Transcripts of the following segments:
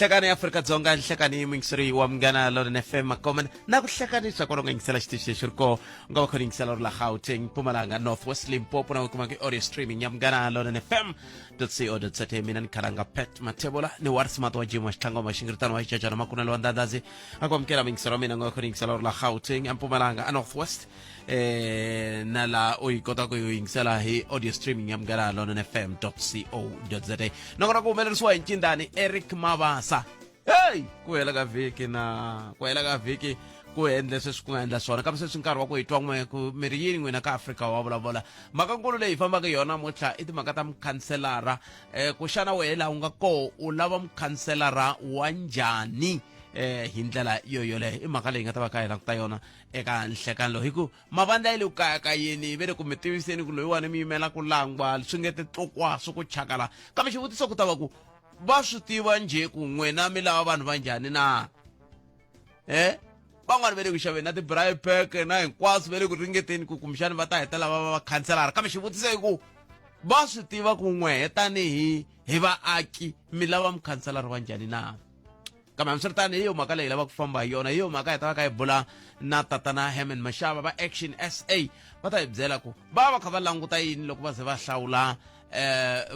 Nhlekani ya Afrika-Dzonga, nhlekani muyingiseri wa Munghana Lonene FM Makomana na ku hlekanisa kwala u nga yingisela xitichi lexi ri koho, u nga va khona yingisela ri la Gauteng, Mpumalanga, North West, Limpopo na u kumaka audio streaming ya Munghana Lonene FM co.za. Mina ni khalanga Pat Mathebola ni Waris Mato wa Jim wa Xitlhangoma Xingiritano wa Xicacana Makunelo wa Ndandhazi a ku amukela muyingiseri wa mina, u nga va khona yingisela ri la Gauteng, eMpumalanga, a North West na la u yi kota ku yi yingisela hi audio streaming ya Munghana Lonene FM co za. Nakona ku humelerisiwa hi ncindani Eric Mabasa. Hey, ku hela ka vhiki na ku hela ka vhiki ku endle sweswi ku nga endla swona, kambe sweswi nkarhi wa ku hi twa n'we ku mi ri yini n'wina ka Afrika wa vulavula. Mhaka nkulu leyi hi fambaka hi yona namuntlha i timhaka ta mukhanselara. Ku xana wehe laha u nga koho u lava mukhanselara wa njhani? Hi ndlela yo yoleyo i mhaka leyi nga ta va ka hi languta yona eka nhlekani lowu, hi ku mavandla ya le ku kayakayeni ve le ku mi tiviseni ku loyiwani mi yimela ku langwa swi nge titlukwa swi ku chakala. Kambe xivutiso ku ta va ku va swi tiva njhe ku n'wina mi lava vanhu va njhani na? Van'wani va le ku xaveni na ti-braai pack na hinkwaswo, va le ku ringeteni ku kumbexani va ta hetelela va va vakhanselara, kambe xivutiso i ku va swi tiva ku n'wehe tanihi hi vaaki mi lava mukhanselara wa njhani na? Kambe hambiswiritano, hi yo mhaka leyi lavaka ku famba hi yona, hi yo mhaka hi ta va ka hi bula na tatana Herman Mashaba va Action SA. Va ta hi byela ku va va kha va languta yini loko va ze va hlawula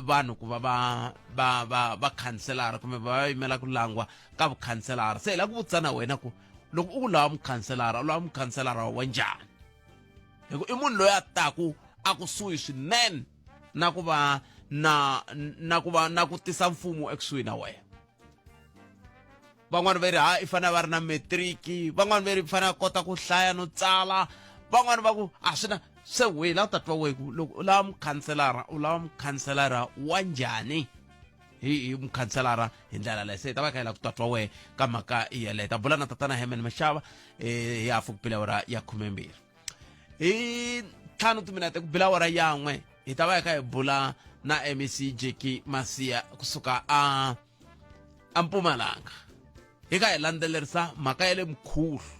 vanhu ku va va va va va khanselara kumbe va yimela ku langwa ka vukhanselara. Se hi lava ku vutisa na wena ku loko u lava mukhanselara, u lava mukhanselara wa njhani? Hi ku i munhu loyi a taku a kusuhi swinene na ku va na na ku va na ku tisa mfumo ekusuhi na wena. Van'wani va ri ha i fanele va ri na matric, van'wani va ri i fanele a kota ku hlaya no tsala, van'wani va ku a swi na se. Wehe la u ta twa wehe ku loko u lava mukhanselara, u lava mukhanselara wa njhani? Hi mukhanselara hi ndlela leyi se hi ta va kha hi lava ku ta twa wehe ka mhaka yeleyo. Ta bula na tatana Herman Mashaba hi hafu ku bila awara ya 12, hi 5 timinete ku bila awara yan'we hi ta va hi kha hi bula na MEC Jackie Masia kusuka a Mpumalanga, hi kha hi landzelerisa mhaka ya le Mkhuhlu.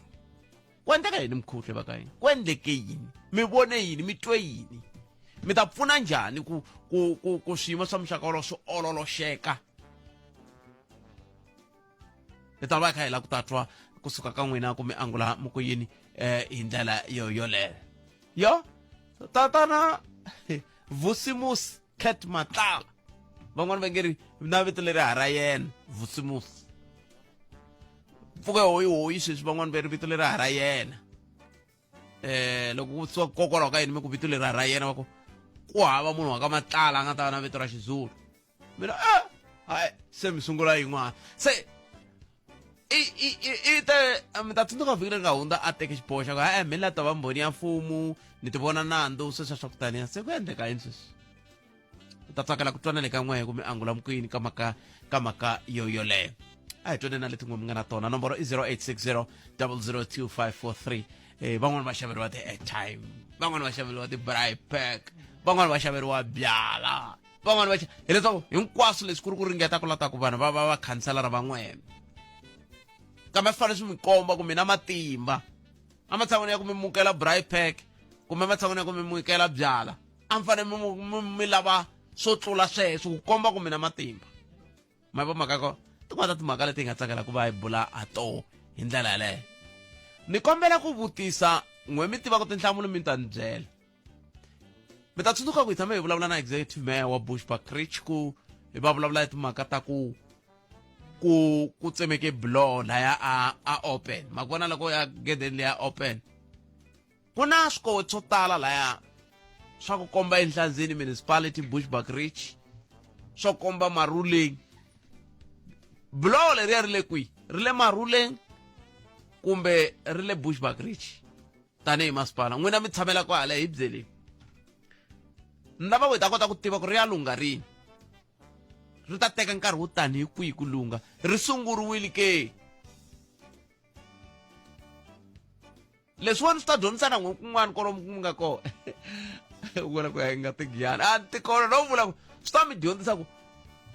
Ku endleka yini Mkhuhlu va ka yini? Ku endleke yini? Mi vone yini? Mi twe yini? Mi ta pfuna njhani ku ku ku ku swiyimo swa muxaka wolowo swi ololoxeka? Hi ta va hi kha hi lava ku ta twa kusuka ka n'wina ku mi angula mi ku yini hi ndlela yo yoleyo. Yo tatana Vusimusi Cat Matlala, van'wani va nge ri na vito leri ha ra yena Vusimusi, pfuka hoyihoyi sweswi, van'wani va ri vito leri ha ra yena. Loko ku vutisiwa kokwalaho ka yini mi ku vito leri ha ra yena, va ku ku hava munhu wa ka Matlala a nga ta va na vito ra Xizulu. Mina hayi, se mi sungula yin'wana se i te mi ta tsundzuka vhiki leri nga hundza a teke xiboho xa ku e mi la ta va mbhoni ya mfumo ni ti vona nandzu sweswiya swa ku taniya. Se ku endleka yini sweswi? U ta tsakela ku twana le ka n'wehe ku mi angula mukuyini ka mhaka ka mhaka yo yoleyo. A hi twane na leti n'we mi nga na tona. Nomboro i 0860 002543. Van'wani va xaveriwa ti-airtime, van'wani va xaveriwa ti-braai pack, van'wani va xaveriwa byala, van'wani va hileswaku hinkwaswo leswi ku ri ku ringeta ku lata ku vanhu va va vakhanselara va n'wena, kambe swi fanele swi mi komba ku mina matimba ematshan'wini ya ku mi mukela braai pack kumbe ematshan'wini ya ku mi mukela byala, a mi fanele mi lava swo tlula sweswo ku komba ku mina matimba. Ma vo mhaka ko tin'wana ta timhaka leti hi nga tsakela ku va hi bula ha toho hi ndlela yaleyo. Ni kombela ku vutisa n'we mi tivaka tinhlamulo, mi ta ni byela. Mi ta tsundzuka ku hi tshame hi vulavula na executive mayor wa Bushbuckridge ku hi va vulavula hi timhaka ta ku ku ku tsemeke biloho laya a open. Ma ku vona loko ya gedeni leya open ku na swikoweto swo tala laya swa ku komba Enhlanzeni municipality, Bushbuckridge, swo komba Maruleng. Biloho leriya ri le kwihi? Ri le Maruleng kumbe ri le Bushbuckridge? Tanihi masipala n'wina mi tshamela kwale, hi byeleni, ni lava ku hi ta kota ku tiva ku ri ya lungha rini, ri ta teka nkarhi wo tani hi kwihi ku lungha, ri sunguriwile ke? Leswiwani swi ta dyondzisa na n'we kun'wana kwalomu ku nga kona u vona ku ya nga tigiyani a tikona no vula ku swi ta mi dyondzisa ku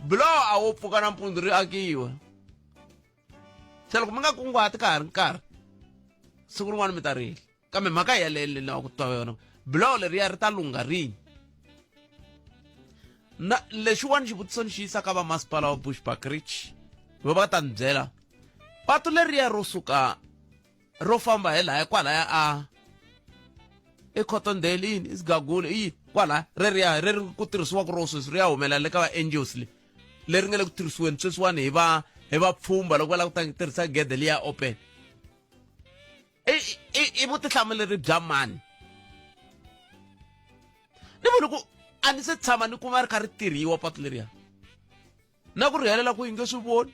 biloho a wo pfuka nampundzu ri akiwa. Se loko mi nga kunguhati ka ha ri nkarhi, siku rin'wana mi ta rila. Kambe mhaka yeleyo leyi lava ku twa yona, biloho leriya ri ta lungha rini? Na lexiwani xivutiso ni xi yisa ka vamasipala wa Bushbuckridge. Va va ta ni byela patu leriya ro suka ro famba hi laya kwalaya a i Cottondale yini i Sigagule i yini kwalaya reriya ri ri ku tirhisiwaka ro sweswi ri ya humelela le ka va NGOs le leri nga le ku tirhisiweni sweswiwani hi va hi vapfhumba loko va lava ku ta tirhisa gede liya open i i i vutihlamuleri bya mani ni voni ku a ni se tshama ni kuma ri kha ri tirhiwa patu leriya na ku ri helela ku yi nge swi voni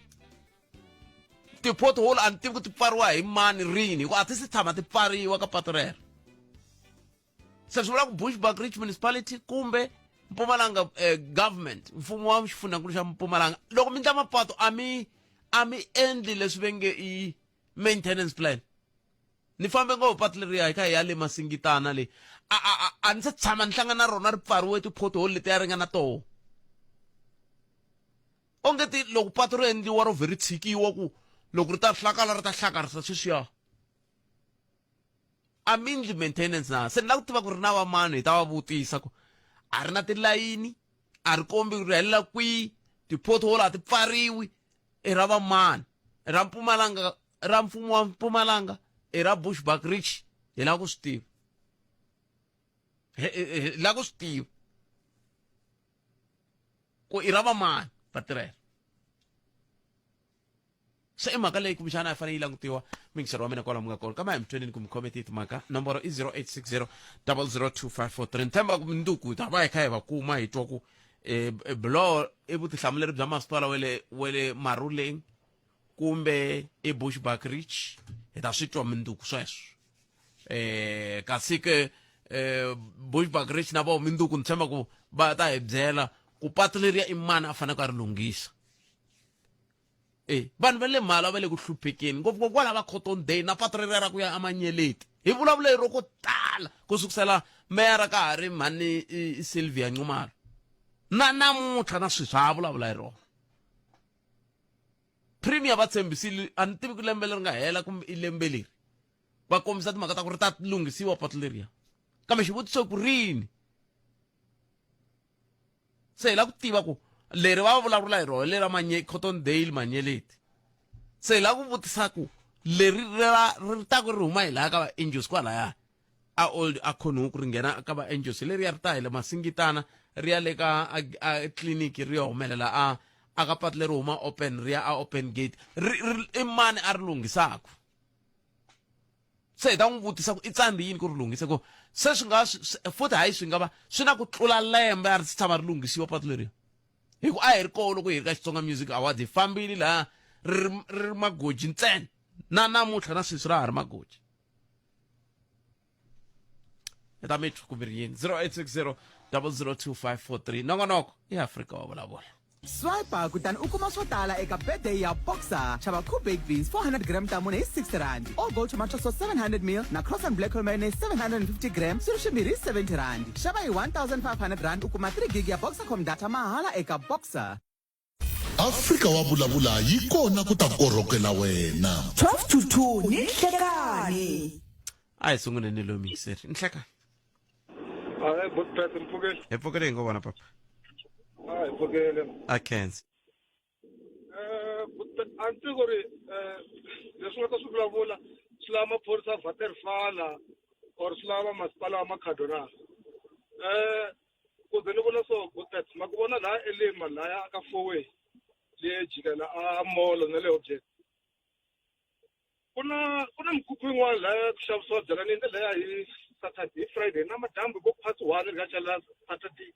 ti-pothole a ni tivi ku ti pfariwa hi mani rini hikuva a ti se tshama ti pfariwa ka patu rero se swi vula ku Bushbuckridge municipality kumbe Mpumalanga eh, government mfumo wa xifundzhankulu xa Mpumalanga loko mi ndla mapatu a mi a mi endli leswi ve nge i maintenance plan ni fambe ngopfu patu leriya hi kha hi ya le masingitana le a a a a ni se tshama ni hlangana na rona ri pfariwe ti-pothole leti ya ringana toho onge ti loko patu ri endliwa ro vhe ri tshikiwa ku loko ri ta hlakala ri ta hlakarisa sweswiya a mi ndli maintenance na se ni lava ku tiva ku ri na va mani hi ta va vutisa ku a ri na tilayini a ri kombi ku ri helela kwihi ti-pothole a ti pfariwi i ra va mani ra Mpumalanga ra mfumo wa Mpumalanga i ra Bushbuckridge hi lava ku swi tiva hi lava ku swi tiva ku i ra va mani vatirhela se i mhaka leyi kumbexana yi fanele yi langutiwa mingisero wa mina kwalaho mi nga kona kambe a hi mi tweneni ku mi khome tihi timhaka nomboro i 0860 002543 ni tshemba ku minduku hi ta va hi kha hi va kuma hi twa ku um buloho i vutihlamuleri bya masipala wa le wa le maruleng kumbe i Bushbuckridge hi ta swi twa minduku sweswo eh kasi ke eh Bushbuckridge na vo minduku ni tshemba ku va ta hi byela ku patu leriya i mani a faneleke a ri lunghisa e vanhu va le mhala va le ku hluphekeni ngopfungopfu kwala va cotton day na patu reriya ra ku ya amanyeleti hi vulavula hi ro ko tala ku sukusela meyara ka ha ri mhani Sylvia Nxumalo na namuntlha na sweswi ha vulavula hi rona premier va tshembisile a ni tivi ku lembe leri nga hela kumbe i lembe leri va kombisa timhaka ta ku ri ta lunghisiwa patu leriya kambe xivutiso ku rini se hi lava ku tiva ku leri va vulavula hi rona lera manye cotton dale manyeleti se hi lava ku vutisa ku leri ra ri ta ku ri huma hi laha ka va angels kwalaya a old a khonhuku ri nghena ka va angels leriya ri ta hi le masingitana ri ya le ka a tliliniki ri ya humelela a a ka patu leri huma open ri ya a open gate ri i mani a ri lunghisaku se hi ta n'wi vutisa ku i tsandzi yini ku ri lunghisa ku se swi nga futhi hayi swi nga va swi na ku tlula lembe a ri si tshama ri lunghisiwa patu leri hi ku a hi ri kona loko hi ri ka Xitsonga Music Awards hi fambile laha ri ri magoji ntsena na namuntlha na sweswi ra ha ri magoji hi ta mi twa kumbe ri yini 0860 002543 nongonoko i Afrika wa vulavula Swipe kutani u kuma swo tala eka birthday ya Boxer. Xava Cool Baked Beans 400 gram ta mune hi 60 rand, All Gold Tomato Sauce 700 ml na Cross and Black Mayonnaise 750 gram swi ri swimbirhi hi 70 rand. Xava hi 1500 rand u kuma 3 gig ya Boxercom data mahala eka Boxer. Afrika wa vulavula yi kona ku ta korhokela wena. 12 to 2 ni nhlekani. A hi sunguleni loyi muyingiseri. Nhlekani. Hayi botpet mpfukele. Hi pfukele hi ngo vona papa. Ah, hi pfukele. A khensa. Eh, botpet a ni tivi ku ri eh leswi nga ta swi vulavula swi lava maphorisa ya Waterfall or swi lava masipala wa Makhado na. Eh, ku ze ni vula so botpet ma ku vona laha eLima laya ka four way leyi jikela a mall na le Object. Ku na ku na mikhukhu yin'wana laha ku xavisiwa byalwa ni endle laya hi Saturday hi Friday na madyambu vo past one ri nga chela Saturday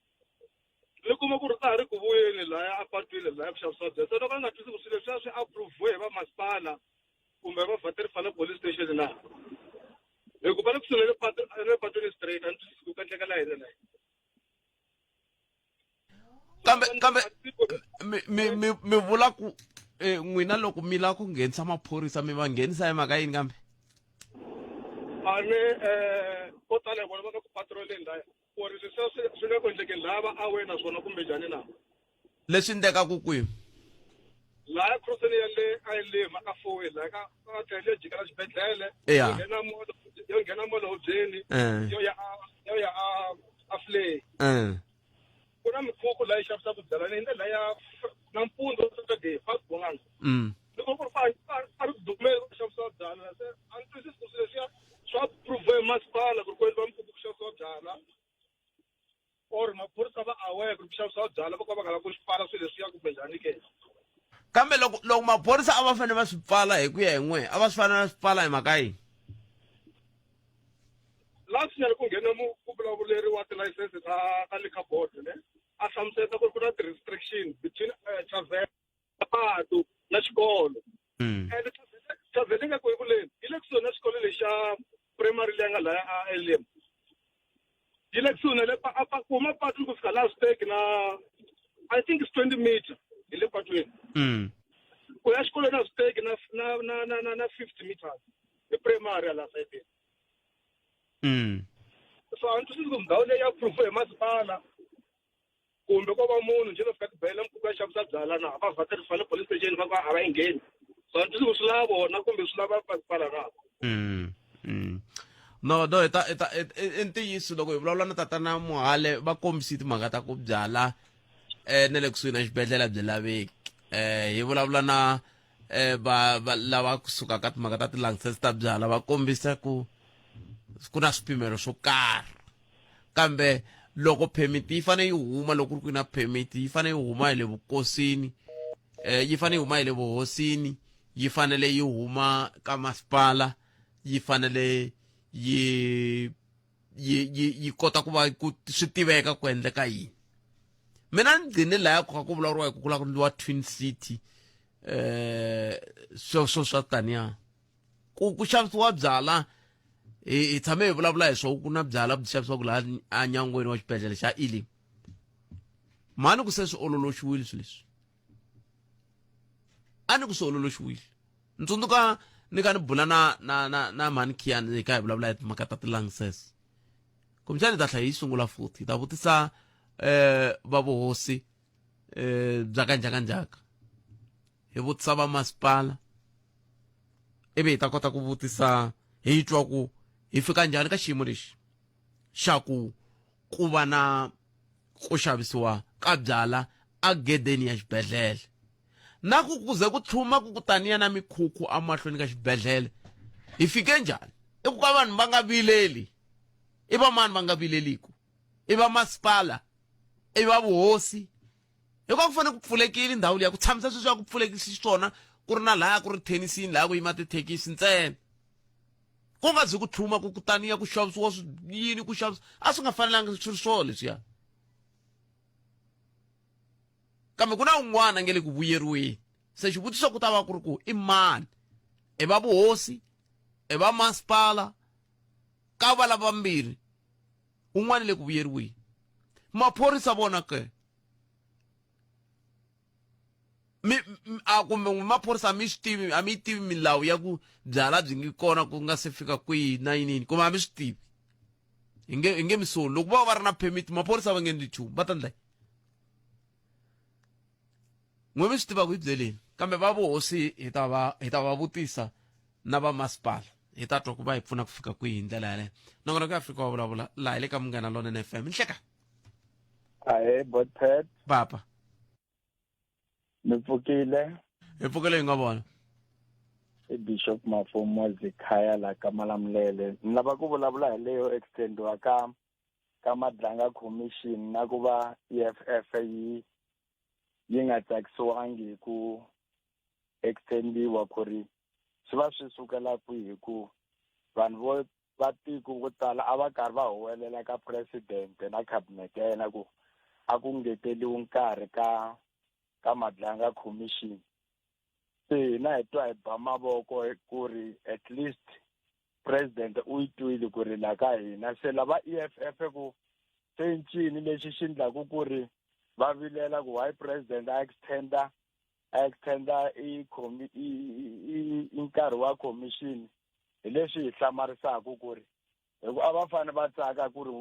ni kuma ku ri ta ha ri ku vuyeni laya apatwini laya ku xavisiwa byalwa se loko a nga twisi ku swilo leswiya swi approve hi va masipala kumbe va Waterfall police station na hi ku va le kusuhi na le patu le patwini straight a ni twisisi ku ku endlekela yini la kambe kambe mi mi mi mi vula ku eh, n'wina loko mi lava ku nghenisa maphorisa mi va nghenisa hi mhaka yini kambe a ni um ko tala hi vona va nga ku patroleni laya ku ri leswiya swi swi nga ku endlekeni laya va awe na swona kumbe njhani na leswi endlekaku kwihi laya crosseni ya le a yi le mhaka four laya ka ka tlhelo yo jikela xibedhlele Ya. yo nghena molo yo nghena molobyeni Eh. yo ya yo ya a a flay Eh. ku na mikhukhu laha yi xavisaka byalwa ni ndlela ya Nampundzu Saturday fast bongana. Loko ku ri a ri ku dumeni ku xavisiwa byala se a ni twisisi ku swilo leswiya swa approve hi masipala ku ri ku endliwa mikhukhu ku xavisiwa byala or maphorisa va aware ku ri ku xavisiwa byala vo ka va nga lavi ku swi pfala swilo leswiya kumbe njhani ke. Kambe loko loko maphorisa a va fanele va swi pfala hi ku ya hi n'we a va swi fanele va swi pfala hi mhaka yini? Last year ku nghene mu ku vulavuleri wa tilayisense ta ta liquor board ne a hlamuseta ku ri ku na ti-restriction between tavern patu na xikolo. And tavern nga ku vuleni yi le kusuhi na xikolo lexa primary leyi nga laya a Elim. Yi le kusuhi na le a pa kuma patu ku fika laha Stake na I think it's 20 meter hi le patwini. Ku ya xikolweni na Stake na na na na na, na 50 meters i primary ya laha sayitini. So a ni twisisi ku ndhawu leyi ya approve hi masipala kumbe ko va munhu nje no fika tibela mikhukhu ya xavisa byala na va vhaterisa le police station va ku a va yi ngheni. So a ni twisisi ku swi lava vona kumbe swi lava masipala na. No no hi ta hi ta i ntiyiso loko hi vulavula na tatana Mohale va kombisi timhaka ta ku byala na le kusuhi na xibedhlele byi laveki. Hi vulavula na va va lava kusuka ka timhaka ta ti-license ta byala va kombisa ku ku na swipimelo swo karhi kambe loko permit yi fanele yi huma loko ku ri ku na permit yi fanele yi huma hi le vukosini yi fanele yi huma hi le vuhosini yi fanele yi huma ka masipala yi fanele yi yi yi yi kota ku va ku swi tiveka ku endleka yini. Mina ni gcine laya ku kha ku vulavuriwa hi ku ku lava ku endliwa twin city sweswo swa taniya ku ku xavisiwa byala hi tshame hi vulavula hi swo ku na byala byi xavisiwaka laha enyangweni wa xibedhlele xa Elim. Mhani ku se swi ololoxiwile swilo leswi a ni ku swi ololoxiwile. Ni tsundzuka ni kha ni bula na na na na mhani Khiyani hi kha hi vulavula hi timhaka ta ti-license kumbexana hi ta tlhela hi yi sungula futhi hi ta vutisa va vuhosi bya ka njhakanjhaka hi vutisa va masipala ivi hi ta kota ku vutisa hi twa ku hi fika njhani ka xiyimo lexi xa ku ku va na ku xavisiwa ka byala egedeni ya xibedhlele na ku kuze ku tlhuma ku ku taniya na mikhukhu emahlweni ka xibedhlele hi fike njhani i ku ka vanhu va nga vileli i va mani va nga vileliku i va masipala i va vuhosi hikuva ku fanele ku pfulekile ndhawu liya ku tshamisa sweswi a ku pfulekisi xiswona ku ri na laya ku ri thenisini laya ku yima tithekisi ntsena ku nga zi ku tlhuma ku kutaniya ku xavisiwa yini ku xavisa a swi nga fanelanga swi ri swona leswiya kambe ku na un'wana a nge le ku vuyeriweni se xivutiso ku ta va ku ri ku i mani i va vuhosi i va masipala ka va lava vambirhi un'wana le ku vuyeriweni maphorisa vona ke mi a kumbe n'wi maphorisa a mi swi tivi a mi yi tivi milawu ya ku byala byi ngi kona ku nga se fika kwihi na yinini kumbe a mi swi tivi hi nge hi nge mi soli loko va va ri na permit maphorisa va nge endli nchumu va ta ndla n'we mi swi tivaka hi byeleni kambe va vuhosi hi ta va hi ta va vutisa na va masipala hi ta twa ku va hi pfuna ku fika kwihi hi ndlela yaleyo nongonoko ya Afrika wa vulavula laha hi le ka Munghana Lonene FM nhleka Ahee Botpet. Papa. Mi pfukile? Hi pfukile hi nga vona. I Bishop Mafumo Zikhaya la ka Malamulele. Ni lava ku vulavula hi leyo extendiwa ka ka Madlanga Commission na ku va EFF yi yi nga tsakisiwangi hi ku extendiwa ku ri swi va swi sukela kwihi ku vanhu vo va tiko vo tala a va karhi va huwelela ka president na cabinet ya yena ku a ku ngeteliwi nkarhi ka ka Madlanga Commission. Se hina hi twa hi ba mavoko ku ri at least president u yi twile ku ri la ka hina se lava EFF ku se ncini lexi xi ndlaku ku ri va vilela ku why president a extenda a extenda i i nkarhi wa commission hi leswi hi hlamarisaka ku ri hi ku a va fanele va tsaka ku ri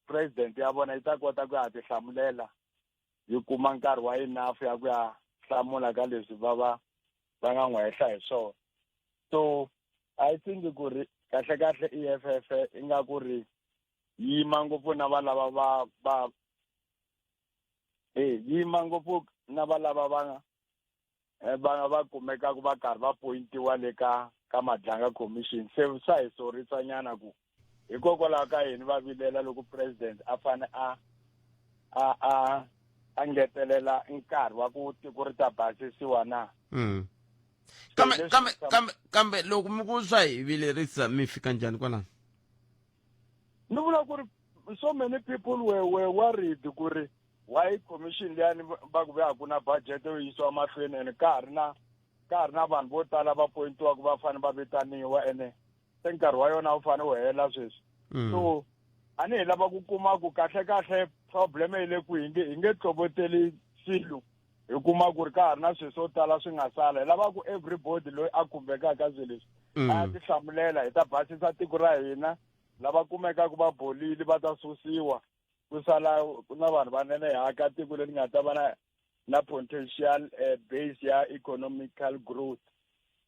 president ya vona yi ta kota ku ya tihlamulela yi kuma nkarhi wa enough ya ku ya hlamula ka leswi va va va nga n'wi hehla hi swona. So I think ku ri kahle kahle EFF i nga ku ri yima ngopfu na va lava va va e yima ngopfu na va lava va nga va va kumekaka va karhi va pointiwa le ka ka Madlanga Commission. Se swa hi sorisa nyana ku hikokwalaho ka yini va vilela loko president a fane a a a a ngetelela nkarhi wa ku tiko ri ta basisiwa na. Kambe kambe kambe kambe loko mi ku swa hi vilerisa, mi fika njhani kwalano? Ni vula ku ri so many people were worried ku ri why commission liyani va ku ve a ku na budget yo yisiwa mahlweni, and ka ha ri na vanhu vo tala va pointiwaka, va fanele va vitaniwa, ene se nkarhi wa yona wu fanele wu hela sweswi. So a ni hi lava ku kuma ku kahle kahle problem yi le kwihi. Hi nge tloboteli swilo, hi kuma ku ri ka ha ri na swilo swo tala swi nga sala. Hi lava ku everybody loyi a khumbekaka swilo leswi a ya tihlamulela, hi ta basisa tiko ra hina. Lava kumekaka va bolile va ta susiwa, ku sala ku na vanhu vanene, hi aka tiko leri nga ta va na potential base ya economical growth,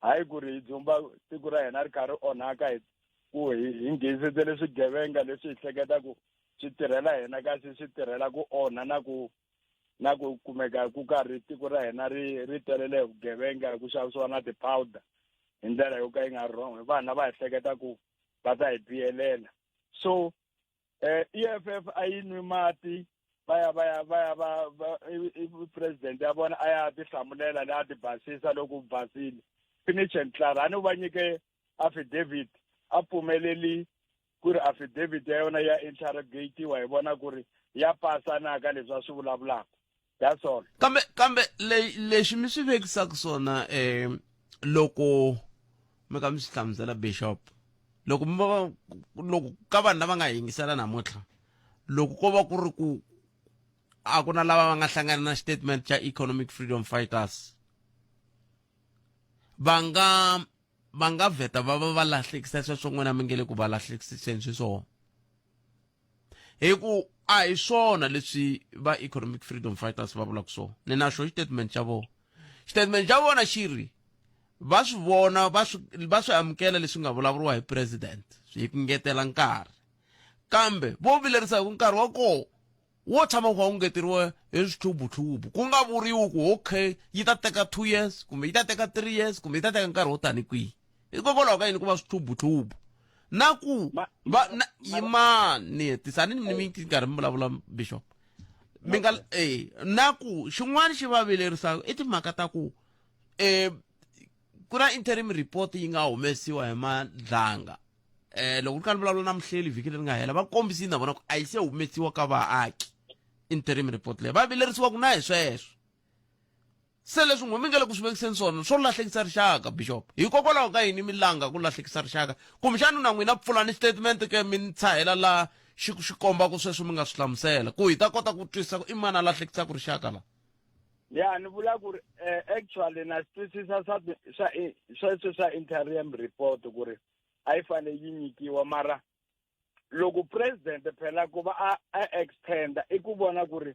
hayi ku ri hi dzumba tiko ra hina ri kha ri onhaka hi ku hi nghenise swigevenga leswi hi hleketa ku swi tirhela hina, kasi swi tirhela ku onha na ku kumeka ku karhi tiko ra hina ri telele hi vugevenga, ku xavisiwa na ti-powder hi ndlela yo ka yi nga wrong hi vanhu lava hi hleketa ku va ta hi biyelela. So EFF a yi nwi mati, va ya va president ya vona a ya tihlamulela leyi a ti basisa loko basile, finish and klaar. A ni va nyike affidavit, a pfumeleli ku ri affidavit ya yona ya interrogatiwa, hi vona ku ri ya pasa na ka leswi a swi vulavulaka. That's all. Kambe lexi mi swi vekisaka swona, loko mi ka mi swi hlamusela, bishop, loko mi va loko ka vanhu lava nga yingisela namuntlha, loko ko va ku ri ku a ku na lava va nga hlangana na statement xa Economic Freedom Fighters, va nga vheta va lahlekisa sweswo n'wina mi nge le ku va lahlekiseni swiswona, hi ku a hi swona leswi va Economic Freedom Fighters va vulaka swona. Ni na xo xitatement xa vona, xitatement xa vona xi ri va swi vona, va swi amukela leswi nga vulavuriwa hi president hi ku ngetela nkarhi, kambe vo vilerisa hi ku nkarhi wa koho wo tshama wu kha wu ngeteriwa hi switlhubutlhubu, ku nga vuriwi ku okay, yi ta teka 2 years kumbe yi ta teka 3 years kumbe yi ta teka nkarhi wo tani kwihi. Hikokwalaho ka yini ku va switlhubutlhubu na ku va na yimani hetisani ni mi nkarhi mi vulavula, bishop, mi nga na ku xin'wana xi va vilerisaka i timhaka ta ku ku na interim report yi nga humesiwa hi Madlanga. Loko ni kha ni vulavula na muhleli vhiki leri nga hela, va kombisile na vona ku a yi se humesiwa ka vaaki interim report leyi va vilerisiwa ku na hi sweswo. Se leswi n'we mi nga le ku swi vekiseni swona swo lahlekisa rixaka, bishop, hikokwalaho ka yini mi langa ku lahlekisa rixaka? Kumbexani na n'wina pfulani statement ke mi ni tshahela laha xi komba ku sweswo mi nga swi hlamusela ku hi ta kota ku twisisa ku i mani a lahlekisaka rixaka la. Ya, ni vula ku ri actually na swi twisisa swa sweswo swa interim report ku ri a yi fanele yi nyikiwa, mara loko president phela ku va a extenda i ku vona ku ri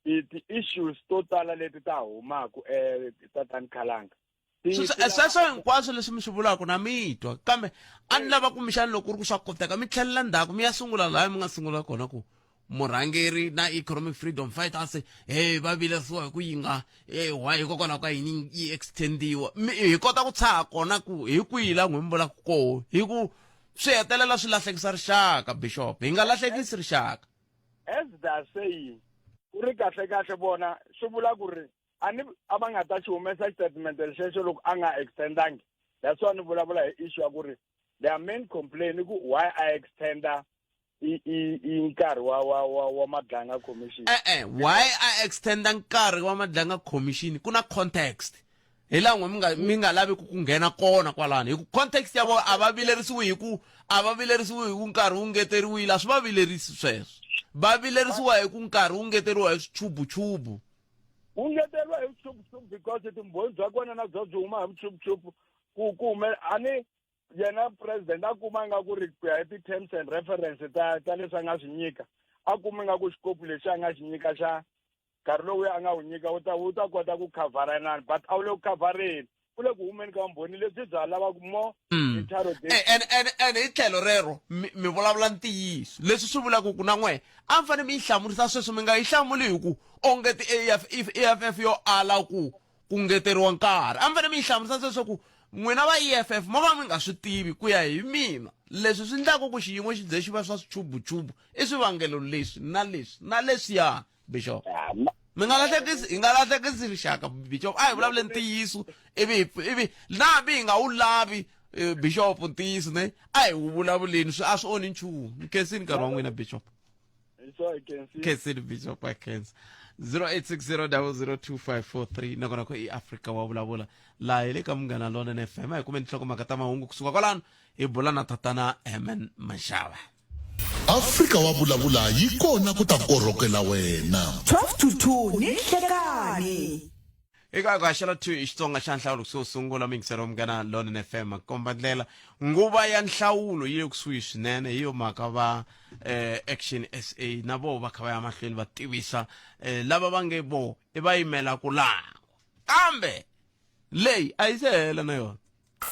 ti-issues to tala leti ta humaku, tatani Khalanga. Sweswo hinkwaswo leswi mi swi vulaka na mi twa, kambe a ni lava kumbexani loko ku ri ku swa koteka mi tlhelela ndzhaku, mi ya sungula laha mi nga sungula kona, ku murhangeri na Economic Freedom Fighters hey va vilerisiwa hi ku yi nga why, hikokwalaho ka yini yi extendiwa, hi kota ku tshaha kona ku hi kwihi laha n'wi mi vulaka koho, hi ku swi hetelela swi lahlekisa rixaka. Bishop, hi nga lahlekisi rixaka. As they are saying ku ri kahle kahle vona swi vula ku ri a ni a va nga ta xi humesa xitatimende xexo loko a nga extendangi. That's why ni vulavula hi issue ya ku ri their main complaint i ku why a extenda i nkarhi wa Madlanga Commission. Why a extenda nkarhi wa Madlanga Commission, ku na context hi laha n'we mi nga lavi ku nghena kona kwalano, hi ku context ya vona a va vilerisiwi hi ku a va vilerisiwi hi ku nkarhi wu ngeteriwile. A swi va vilerisi sweswo, va vilerisiwa hi ku nkarhi wu ngeteriwa hi swichubuchubu. Wu ngeteriwa hi vuchupuchupu because timbhoni bya kona na byo byi huma hi vuchupuchupu ku hume a ni yena president a kuma nga ku ri ku ya hi ti-terms and reference ta leswi a nga swi nyika, a kume nga ku xikopu lexi a nga xi nyika xa nkarhi lowuya a nga wu nyika wu ta kota ku khavhara inani, but a wu le ku khavhareni. Ku le ku humeni ka vumbhoni lebyi bya lavaka more Mm. interrogation. Eh, and and and hi tlhelo rero mi mi vulavula ntiyiso leswi swi vulaka ku na n'we a mi fanele mi yi hlamurisa sweswo mi nga yi hlamuli hi ku onge ti-AF if EFF yo ala ku ku ngeteriwa nkarhi a mi fanele mi yi hlamurisa sweswo ku n'wina va EFF mo ka mi nga swi tivi ku ya hi mina leswi swi endlaka ku xiyimo xi ze xi va swa swichubuchubu i swivangelo leswi na leswi na leswiya bishop mi nga lahlekisi hi nga lahlekisi rixaka bishop a hi vulavule ntiyiso ivi ivi na hambi hi nga wu lavi eh, bishop ntiyiso ne a hi wu vulavuleni swi a swi onhi nchumu ni khensini nkarhi wa n'wina bishop khensini bishop a khensa 0860002543 nakona ku i afrika wa vulavula laha hi le ka munghana lonene fm a hi kumeni tinhlokomhaka ta mahungu kusuka kwalano hi bula na tatana herman mashava Afrika wa vulavula yi kona ku ta korhokela wena. 12 to 2 ni nhlekani. Eka ku haxela 2 i Xitsonga xa nhlawulo kusuhi sungula miyingiselo wa Munghana Lonene FM komba ndlela nguva ya nhlawulo yi le kusuhi swinene hi yo mhaka va eh, Action SA na voho va kha va ya mahlweni va tivisa eh, lava va nge vo i va yimela ku langwa kambe leyi a yi se hela na yona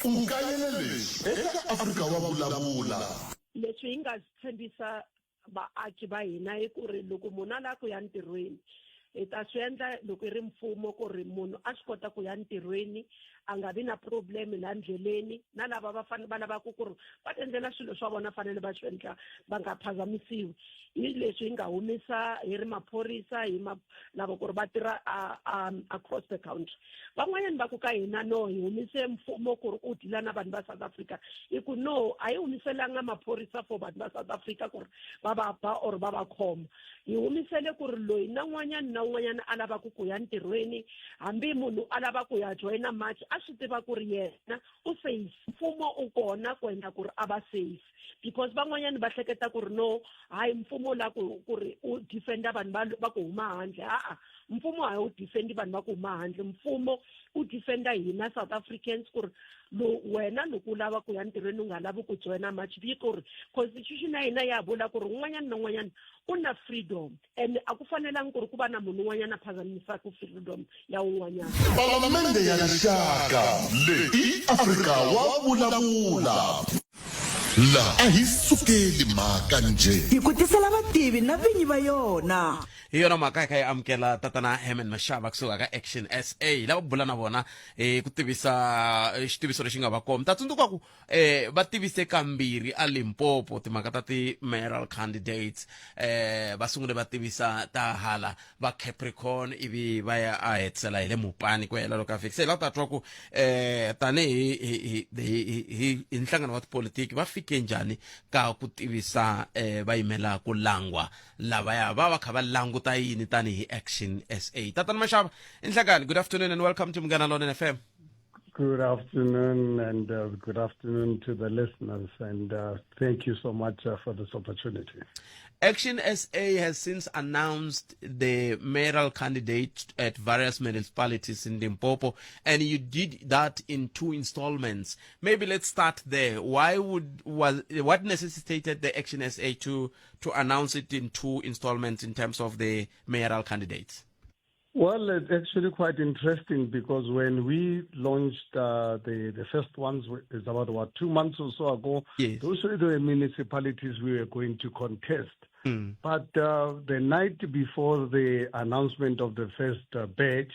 U kayele leswi eka Afrika wa Vulavula. Leswi hi nga tshembisa vaaki va hina i ku ri loko munhu a lava ku ya ntirhweni hi ta swi endla loko i ri mfumo ku ri munhu a swi kota ku ya ntirhweni a nga vi na problem la ndleleni na lava va fanele va lavaka ku ri va ti endlela swilo swa vona fanele va swi endla va nga phazamisiwi hi leswi hi nga humesa hi ri maphorisa hi ma lava ku ri va tirha across the country Van'wanyana va ku ka hina, No, hi humise mfumo ku ri u deal-a na vanhu va South Africa. Hi ku, No, a hi humiselanga maphorisa for vanhu va South Africa ku ri va va ba or va va khoma. Hi humisele ku ri loyi na un'wanyana na un'wanyana a lavaka ku ya ntirhweni, hambi munhu a lava ku ya joyina march, a swi tiva ku ri yena u safe. Mfumo u kona ku endla ku ri a va safe. Because van'wanyana va hleketa ku ri no, hayi mfumo wu lava ku ri u defend-a vanhu va va ku huma handle. Ha-a, mfumo a wu defendi vanhu va ku huma handle mfumo wu defenda hina south africans ku ri lo wena loko u lava ku ya ntirhweni u nga lavi ku joyina march vi ku ri constitution ya hina ya vula ku ri un'wanyana na un'wanyana u na freedom and a ku fanelangi ku ri ku va na munhu un'wanyana a phazamisaka freedom ya un'wanyana Palamende ya Rixaka leyi i Afrika wa vulavula. La a hi sukeli mhaka njhe. Hi ku tisela vativi na vinyi va yona. Hi yona mhaka hi kha hi amukela tatana Herman Mashaba kusuka ka Action SA hi lava ku bula na vona hi ku tivisa eh, xitiviso lexi nga va kona mi ta tsundzuka ku eh, va tivise kambirhi a Limpopo timhaka ta ti-mayoral candidates eh, va sungule va tivisa ta hala va Capricorn ivi va ya a hetisela hi le Mopani ku hela loko a fika se hi lava ku ta twa ku eh, tanihi hi, hi, hi, hi, hi, hi nhlangano wa tipolitiki va fike njhani ka ku tivisa eh, va yimela ku langwa lavaya va va kha va languta yini tanihi Action SA tatana Mashaba inhlakani good afternoon and welcome to Munghana Lonene FM. Good afternoon, and good afternoon to the listeners, and thank you so much for this opportunity. Action SA has since announced the mayoral candidate at various municipalities in Limpopo, and you did that in two installments. Maybe let's start there. Why would was what necessitated the Action SA to announce it in two installments in terms of the mayoral candidates? Well, it's actually quite interesting because when we launched the first ones, it's about, what, 2 months or so ago, Yes. Those were the municipalities we were going to contest. But the night before the announcement of the first batch,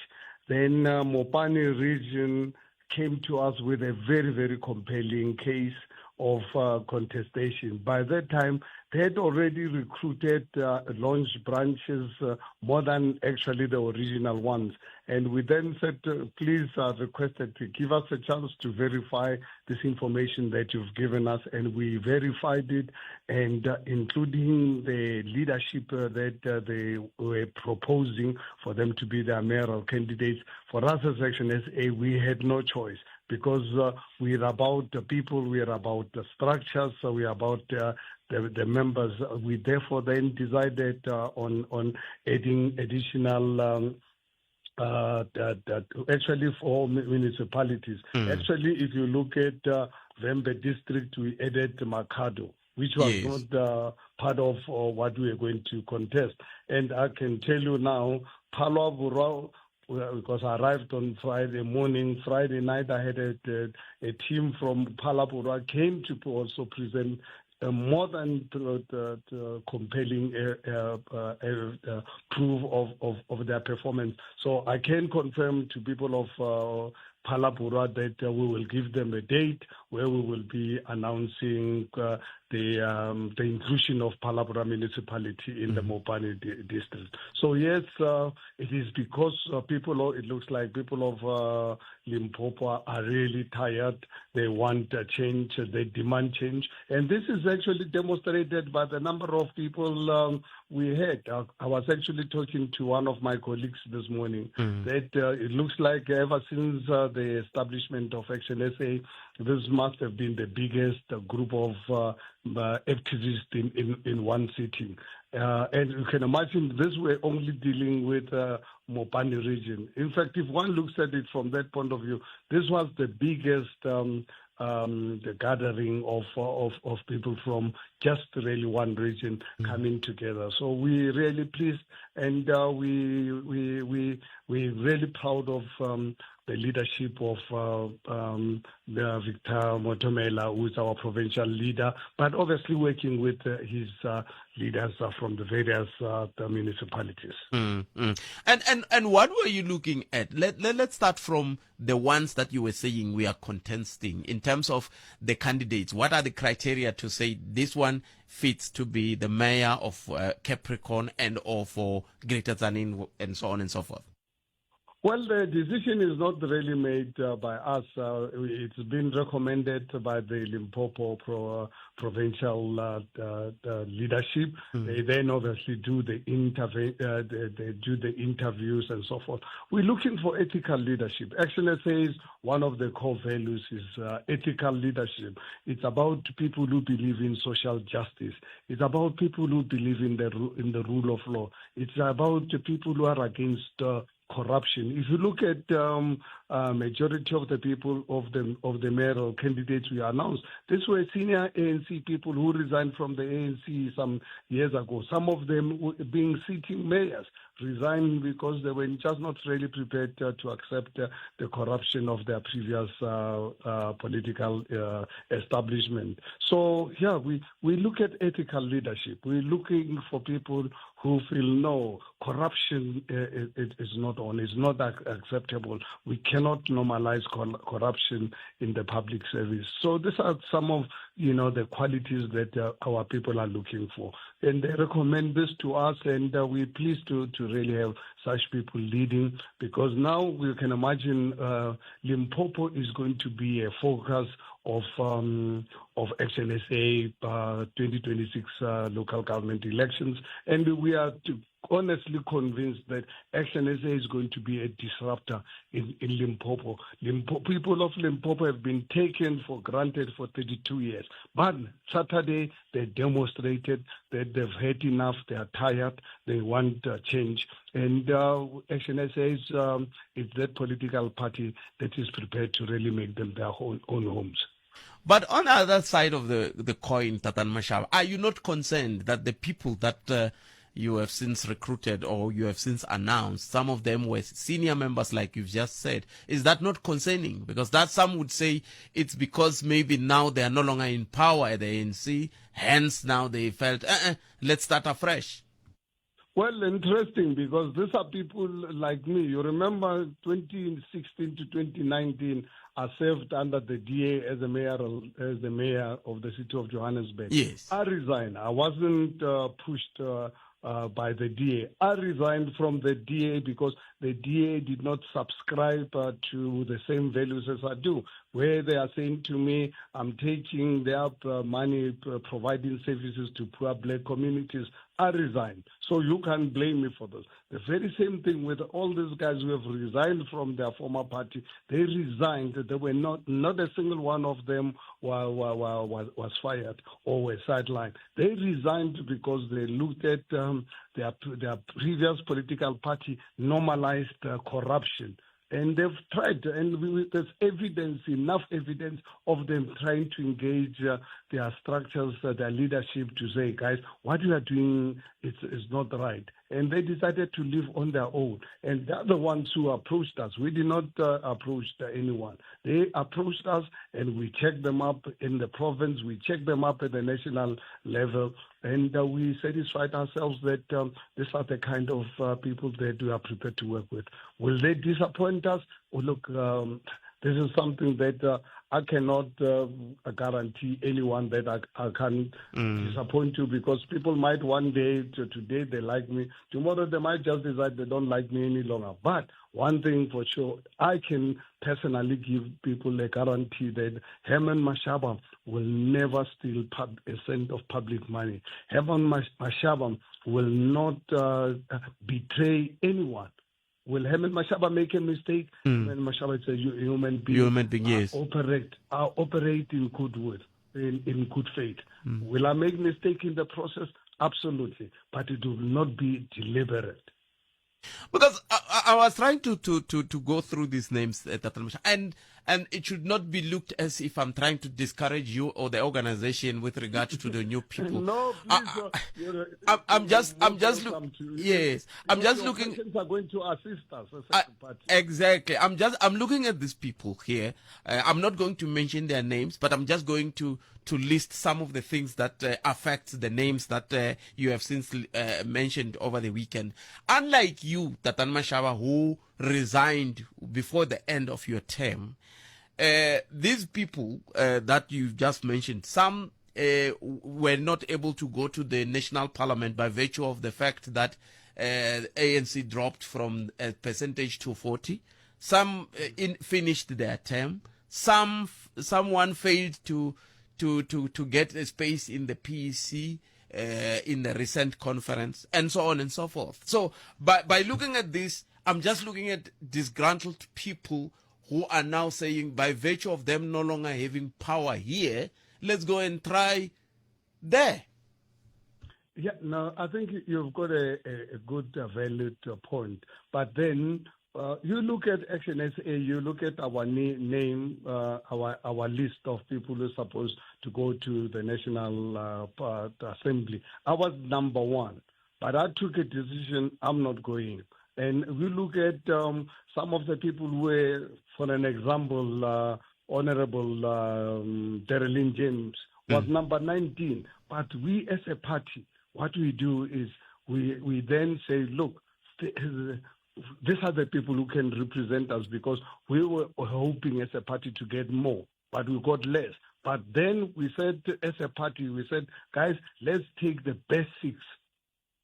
then Mopani region came to us with a very, very compelling case of contestation. By that time, they had already recruited, launched branches more than actually the original ones. And we then said, please, requested to give us a chance to verify this information that you've given us. And we verified it, and including the leadership that they were proposing for them to be their mayoral candidates. For us as Action SA, we had no choice, because we're about the people, we're about the structures, so we're about the members. We therefore then decided on adding additional, that actually for municipalities. Actually, if you look at Vhembe district, we added Makhado, which was not part of what we were going to contest. And I can tell you now, Phalaborwa because I arrived on Friday morning. Friday night, I had a team from Phalaborwa came to also present more than compelling proof of their performance. So I can confirm to people of Phalaborwa that we will give them a date where we will be announcing the inclusion of Phalaborwa municipality in the Mopani district. So yes, it is because people, it looks like people of Limpopo are really tired. They want a change. They demand change. And this is actually demonstrated by the number of people we had. I was actually talking to one of my colleagues this morning that it looks like ever since the establishment of Action SA, this must have been the biggest group of activists in one sitting. And you can imagine this, we're only dealing with Mopani region. In fact, if one looks at it from that point of view, this was the biggest the gathering of people from just really one region coming together. So we're really pleased, and we're really proud of the leadership of the Victor Motomela, who is our provincial leader, but obviously working with his leaders from the various the municipalities. And what were you looking at? Let's start from the ones that you were saying we are contesting in terms of the candidates. What are the criteria to say this one fits to be the mayor of Capricorn and or for Greater Tzaneen and so on and so forth? Well, the decision is not really made by us. It's been recommended by the Limpopo provincial leadership. They then obviously do the interview. They do the interviews and so forth. We're looking for ethical leadership. Action SA is one of the core values is ethical leadership. It's about people who believe in social justice. It's about people who believe in the rule of law. It's about the people who are against corruption. If you look at majority of the people of the mayoral candidates we announced, these were senior ANC people who resigned from the ANC some years ago. Some of them being sitting mayors resigned because they were just not really prepared to accept the corruption of their previous political establishment. So, yeah, we look at ethical leadership. We're looking for people who feel, no, corruption is not on, it's not acceptable. We cannot normalize corruption in the public service. So these are some of, the qualities that our people are looking for. And they recommend this to us, and we're pleased to really have such people leading, because now we can imagine Limpopo is going to be a focus of Action SA 2026 local government elections. And we are honestly convinced that Action SA is going to be a disruptor in Limpopo. People of Limpopo have been taken for granted for 32 years. But Saturday, they demonstrated that they've had enough, they are tired, they want change. And Action SA is that political party that is prepared to really make them their own homes. But on the other side of the coin, Tatan Mashaba, are you not concerned that the people that you have since recruited or you have since announced, some of them were senior members, like you've just said? Is that not concerning? Because that some would say it's because maybe now they are no longer in power at the ANC, hence now they felt, let's start afresh. Well, interesting, because these are people like me. You remember 2016 to 2019, I served under the DA as the mayor of the city of Johannesburg. Yes. I resigned. I wasn't pushed by the DA. I resigned from the DA because the DA did not subscribe to the same values as I do, where they are saying to me, I'm taking their money, providing services to poor black communities. I resigned. So you can't blame me for this. The very same thing with all these guys who have resigned from their former party. They resigned. They were not a single one of them was fired or were sidelined. They resigned because they looked at their previous political party normalized corruption. And they've tried, and there's evidence, enough evidence of them trying to engage their structures, their leadership to say, guys, what you are doing is not right. And they decided to live on their own. And they're the ones who approached us. We did not approach anyone. They approached us, and we checked them up in the province. We checked them up at the national level. And we satisfied ourselves that these are the kind of people that we are prepared to work with. Will they disappoint us? Oh, look, this is something that I cannot guarantee anyone that I can disappoint you, because people might one day, today they like me, tomorrow they might just decide they don't like me any longer. But one thing for sure, I can personally give people a guarantee that Herman Mashaba will never steal a cent of public money. Herman Mashaba will not betray anyone. Will Herman Mashaba make a mistake? Herman Mashaba is a human being. Human being, yes. I operate in goodwill, in good faith. Will I make mistake in the process? Absolutely. But it will not be deliberate. Because I was trying to go through these names, and it should not be looked as if I'm trying to discourage you or the organization with regard to the new people. No, please. I'm just looking. Are going to assist us as a party. Exactly. I'm looking at these people here. I'm not going to mention their names, but I'm just going to list some of the things that affect the names that you have since mentioned over the weekend. Unlike you, Tatan Mashaba, who resigned before the end of your term, these people that you've just mentioned, some were not able to go to the national parliament by virtue of the fact that ANC dropped from a percentage to 40. Some finished their term. Someone failed to get a space in the PEC in the recent conference, and so on and so forth. So by looking at this, I'm just looking at disgruntled people who are now saying, by virtue of them no longer having power here, let's go and try there. Yeah, no, I think you've got a good, valid point. But then you look at Action SA, you look at our name, our list of people who are supposed to go to the National Assembly. I was number one, but I took a decision, I'm not going. And we look at some of the people who were, for an example, Honorable Dereleen James was number 19. But we as a party, what we do is we then say, look, these are the people who can represent us, because we were hoping as a party to get more, but we got less. But then we said, as a party, we said, guys, let's take the best six.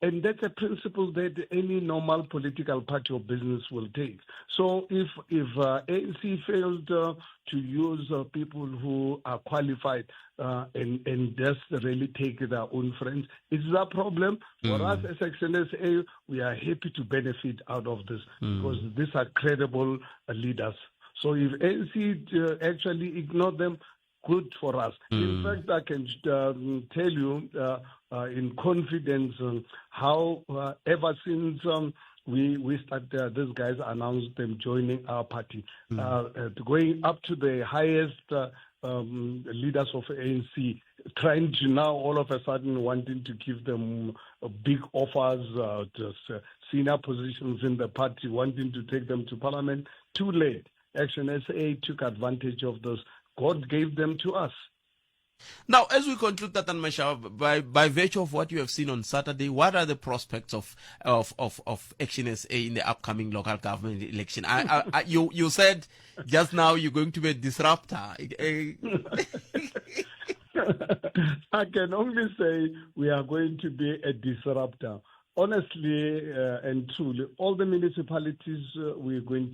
And that's a principle that any normal political party or business will take. So if ANC failed to use people who are qualified and just really take their own friends, it's a problem. For us as Action SA, we are happy to benefit out of this because these are credible leaders. So if ANC actually ignore them, good for us. In fact, I can tell you in confidence how ever since we started, these guys announced them joining our party, going up to the highest leaders of ANC, trying to now all of a sudden wanting to give them big offers, just senior positions in the party, wanting to take them to parliament. Too late. Action SA took advantage of this. God gave them to us. Now, as we conclude, Tatan Mashaba, by virtue of what you have seen on Saturday, what are the prospects of Action SA in the upcoming local government election? You said just now you're going to be a disruptor. I can only say we are going to be a disruptor. Honestly and truly, all the municipalities we are going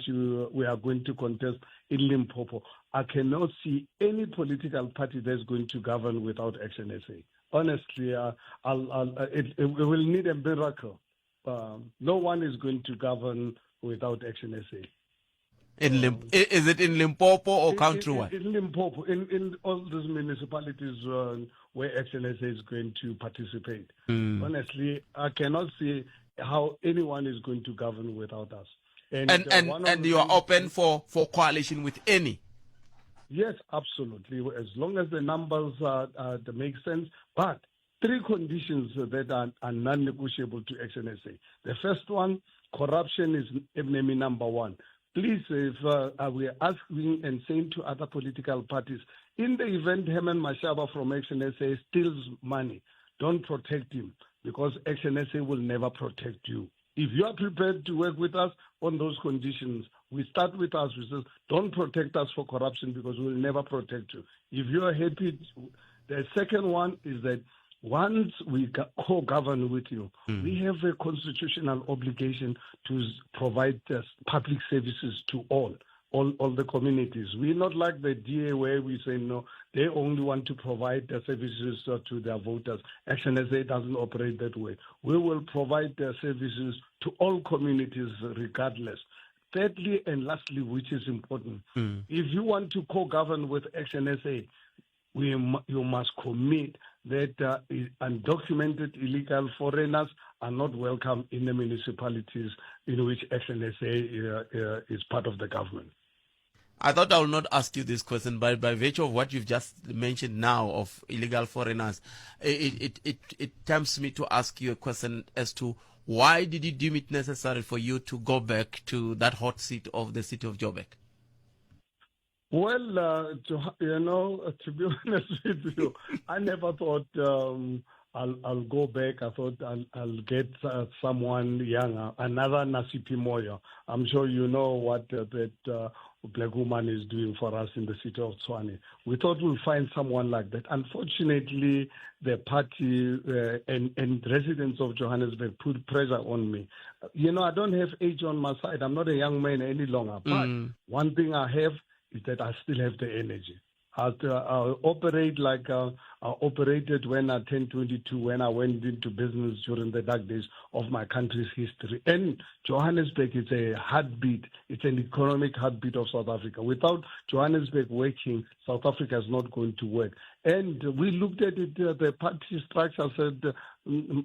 to contest in Limpopo, I cannot see any political party that's going to govern without Action SA. Honestly, it will need a miracle. No one is going to govern without Action SA. Is it in Limpopo or countrywide? In Limpopo, in all these municipalities where Action SA is going to participate. Honestly, I cannot see how anyone is going to govern without us. And And and, one of and the you are things- open for coalition with any. Yes, absolutely. As long as the numbers that make sense. But three conditions that are non-negotiable to ActionSA. The first one, corruption is enemy number one. Please, if we are asking and saying to other political parties, in the event Herman Mashaba from ActionSA steals money, don't protect him, because ActionSA will never protect you. If you are prepared to work with us on those conditions, we start with us. We say, don't protect us for corruption, because we will never protect you. If you are happy, the second one is that once we co-govern with you, we have a constitutional obligation to provide public services to all the communities. We're not like the DA where we say, no, they only want to provide the services to their voters. ActionSA doesn't operate that way. We will provide the services to all communities regardless. Thirdly and lastly, which is important, if you want to co-govern with ActionSA, you must commit that undocumented illegal foreigners are not welcome in the municipalities in which ActionSA is part of the government. I thought I will not ask you this question, but by virtue of what you've just mentioned now of illegal foreigners, it tempts me to ask you a question as to why did you deem it necessary for you to go back to that hot seat of the city of Joburg? Well, to be honest with you, I never thought I'll go back. I thought I'll get someone younger, another Nasiphi Moya. I'm sure you know what that black woman is doing for us in the city of Tshwane. We thought we'll find someone like that. Unfortunately, the party and residents of Johannesburg put pressure on me. I don't have age on my side. I'm not a young man any longer. But one thing I have is that I still have the energy. I operate like I operated when I turned 22, when I went into business during the dark days of my country's history. And Johannesburg is a heartbeat. It's an economic heartbeat of South Africa. Without Johannesburg working, South Africa is not going to work. And we looked at it, the party structure said,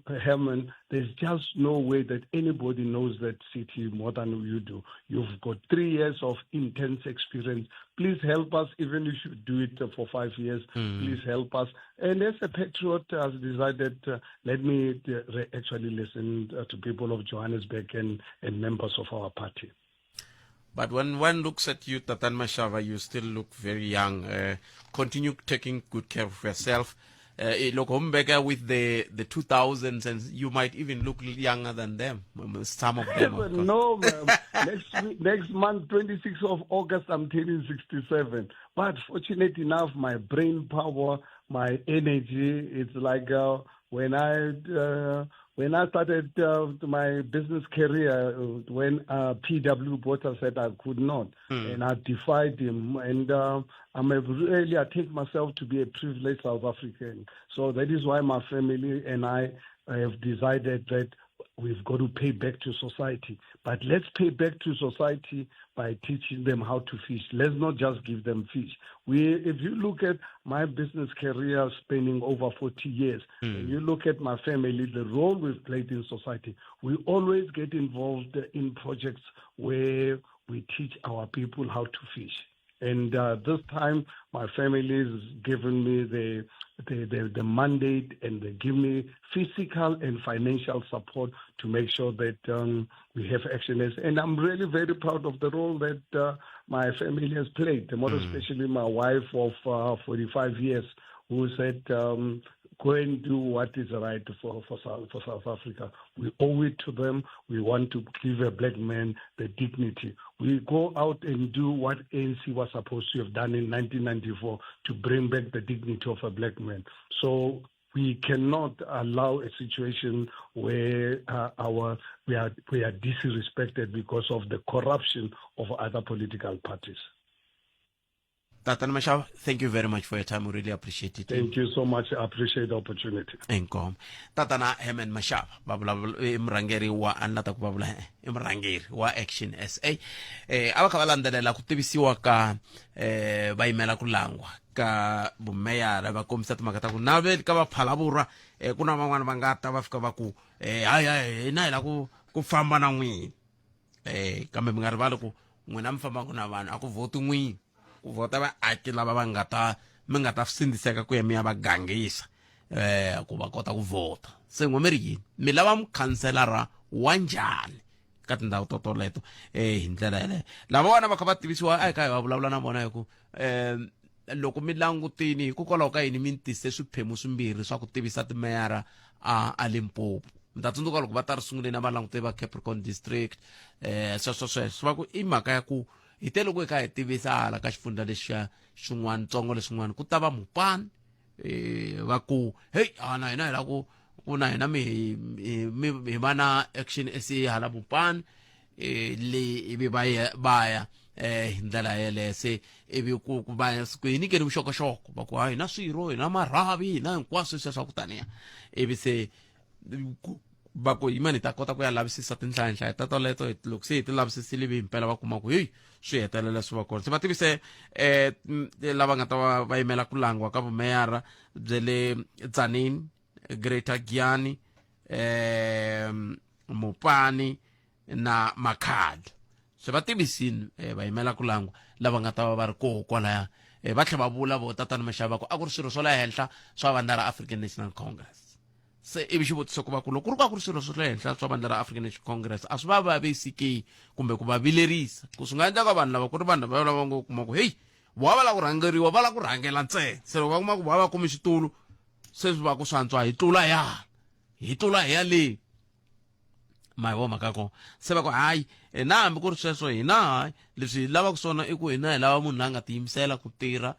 Herman, there's just no way that anybody knows that city more than you do. You've got 3 years of intense experience. Please help us, even if you do it for 5 years. Please help us. And as a patriot, I've decided, let me actually listen to people of Johannesburg and members of our party. But when one looks at you, Tatan Mashaba, you still look very young. Continue taking good care of yourself. Look, Hombeka with the 2000s, and you might even look younger than them, some of them. Of course. No, ma'am. Next month, 26th of August, I'm turning 67. But fortunate enough, my brain power, my energy, it's like when I started my business career, when P.W. Botha said I could not, and I defied him. And I take myself to be a privileged South African. So that is why my family and I have decided that we've got to pay back to society. But let's pay back to society by teaching them how to fish. Let's not just give them fish. If you look at my business career spanning over 40 years, and you look at my family, the role we've played in society, we always get involved in projects where we teach our people how to fish. And this time, my family has given me the mandate, and they give me physical and financial support to make sure that we have action. And I'm really very proud of the role that my family has played, more especially my wife of 45 years, who said, go and do what is right for South Africa. We owe it to them. We want to give a black man the dignity. We go out and do what ANC was supposed to have done in 1994 to bring back the dignity of a black man. So we cannot allow a situation where we are disrespected because of the corruption of other political parties. Tatan Mashaba, thank you very much for your time. We really appreciate it. Thank you so much. I appreciate the opportunity. Inkomo. Tatana Herman Mashaba, va vulavula i murhangeri wa a ni la ta ku vulavula i murhangeri wa Action SA. A va kha va landzelela ku tivisiwa ka va yimela ku langwa ka vumeyara, va kombisa timhaka ta ku na ve ka va Phalaborwa, ku na van'wana va nga ta va fika va ku hayi, hayi, hina hi la ku famba na n'wina. Kambe mi nga rivali ku n'wina mi fambaka na vanhu a ku vhoti n'wini, ku vhota vaaki lava va nga ta mi nga ta sindziseka ku ya mi ya va gangisa ku va kota ku vhota. Se n'we mi ri yini, mi lava mukhanselara wa njhani ka tindhawu to toleto? Hi ndlela yeleyo lavawani va kha va tivisiwa a hi ka hi va vulavula na vona hi ku loko mi langutini hikokwalaho ka yini mi tise swiphemu swimbirhi swa ku tivisa timeyara a Limpopo. Mi ta tsundzuka loko va ta ri sunguleni a va langute va Capricorn District, sweswo sweswo va ku i mhaka ya ku hi te loko hi kha hi tivisa hala ka xifundza lexiya xin'wana tsongo lexin'wana ku ta va Mopani, va ku hey a na hina hi lava ku na hina mi hi va na Action SA hala Mopani, le ivi va ya va ya hi ndlela yeleyo. Se ivi ku va ku hi nyikeni vuxokoxoko va ku hayi na swirho hi na marhavi hi na hinkwaswo sweswiya swa ku taniya, ivi se va ku yimani hi ta kota ku ya lavisisa tinhlayanhlaya ta toleto. Loko se hi ti lavisisile ivi himpela va kuma ku heyi swi hetelela swi va kona, se va tivise lava nga ta va va yimela ku langiwa ka vumeyara bya le Tzaneen, Greater Giyani, Mopani na Makhado. Se va tivisini va yimela ku langwa lava nga ta va va ri koho kwalaya. Va tlhela va vula vo tatana Mashava ku a ku ri swirho swa le henhla swa vandla ra African National Congress. Se ivi xivutiso ku va ku loko ku ri ku a ku ri swirho swa le henhla swa vandla ra African National Congress, a swi va vavisi ke kumbe ku va vilerisa ku swi nga endleka vanhu lava ku ri vanhu lava lava ngo kuma ku heyi vo va lava ku rhangeriwa, va lava ku rhangela ntsena, se loko va kuma ku va va kumi xitulu se swi va ku swantswa hi tlula ya hi tlula hi ya le ma hi vo mhaka kona. Se va ku hayi na hambi ku ri sweswo hina hayi leswi hi lavaka swona i ku hina hi lava munhu la nga tiyimisela ku tirha,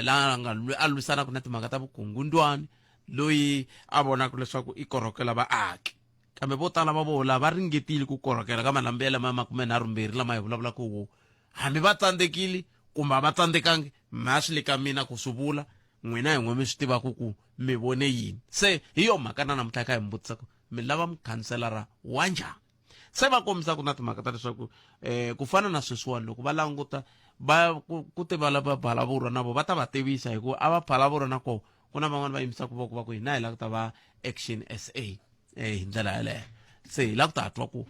la nga a lwisanaka na timhaka ta vukungundwani, loyi a vonaka leswaku i korhokela vaaki. Kambe vo tala va vona va ringetile ku korhokela ka malembe ya lama 32 lama hi vulavulaka wo, hambi va tsandzekile kumbe a va tsandzekangi, ma swi le ka mina ku swi vula, n'wina hi n'we mi swi tivaka ku mi vone yini. Se hi yo mhaka na namuntlha kha hi mi vutisa ku mi lava mukhanselara wa njhani. Se va kombisa ku na timhaka ta leswaku ku fana na sweswiwani loko va languta va ku te va lava Phalaborwa na vo va ta va tivisa, hikuva a va Phalaborwa na koho ku na van'wani va yimisaka voko va ku hina hi lava ku ta va Action SA hi ndlela yeleyo. Se hi lava ku ta twa ku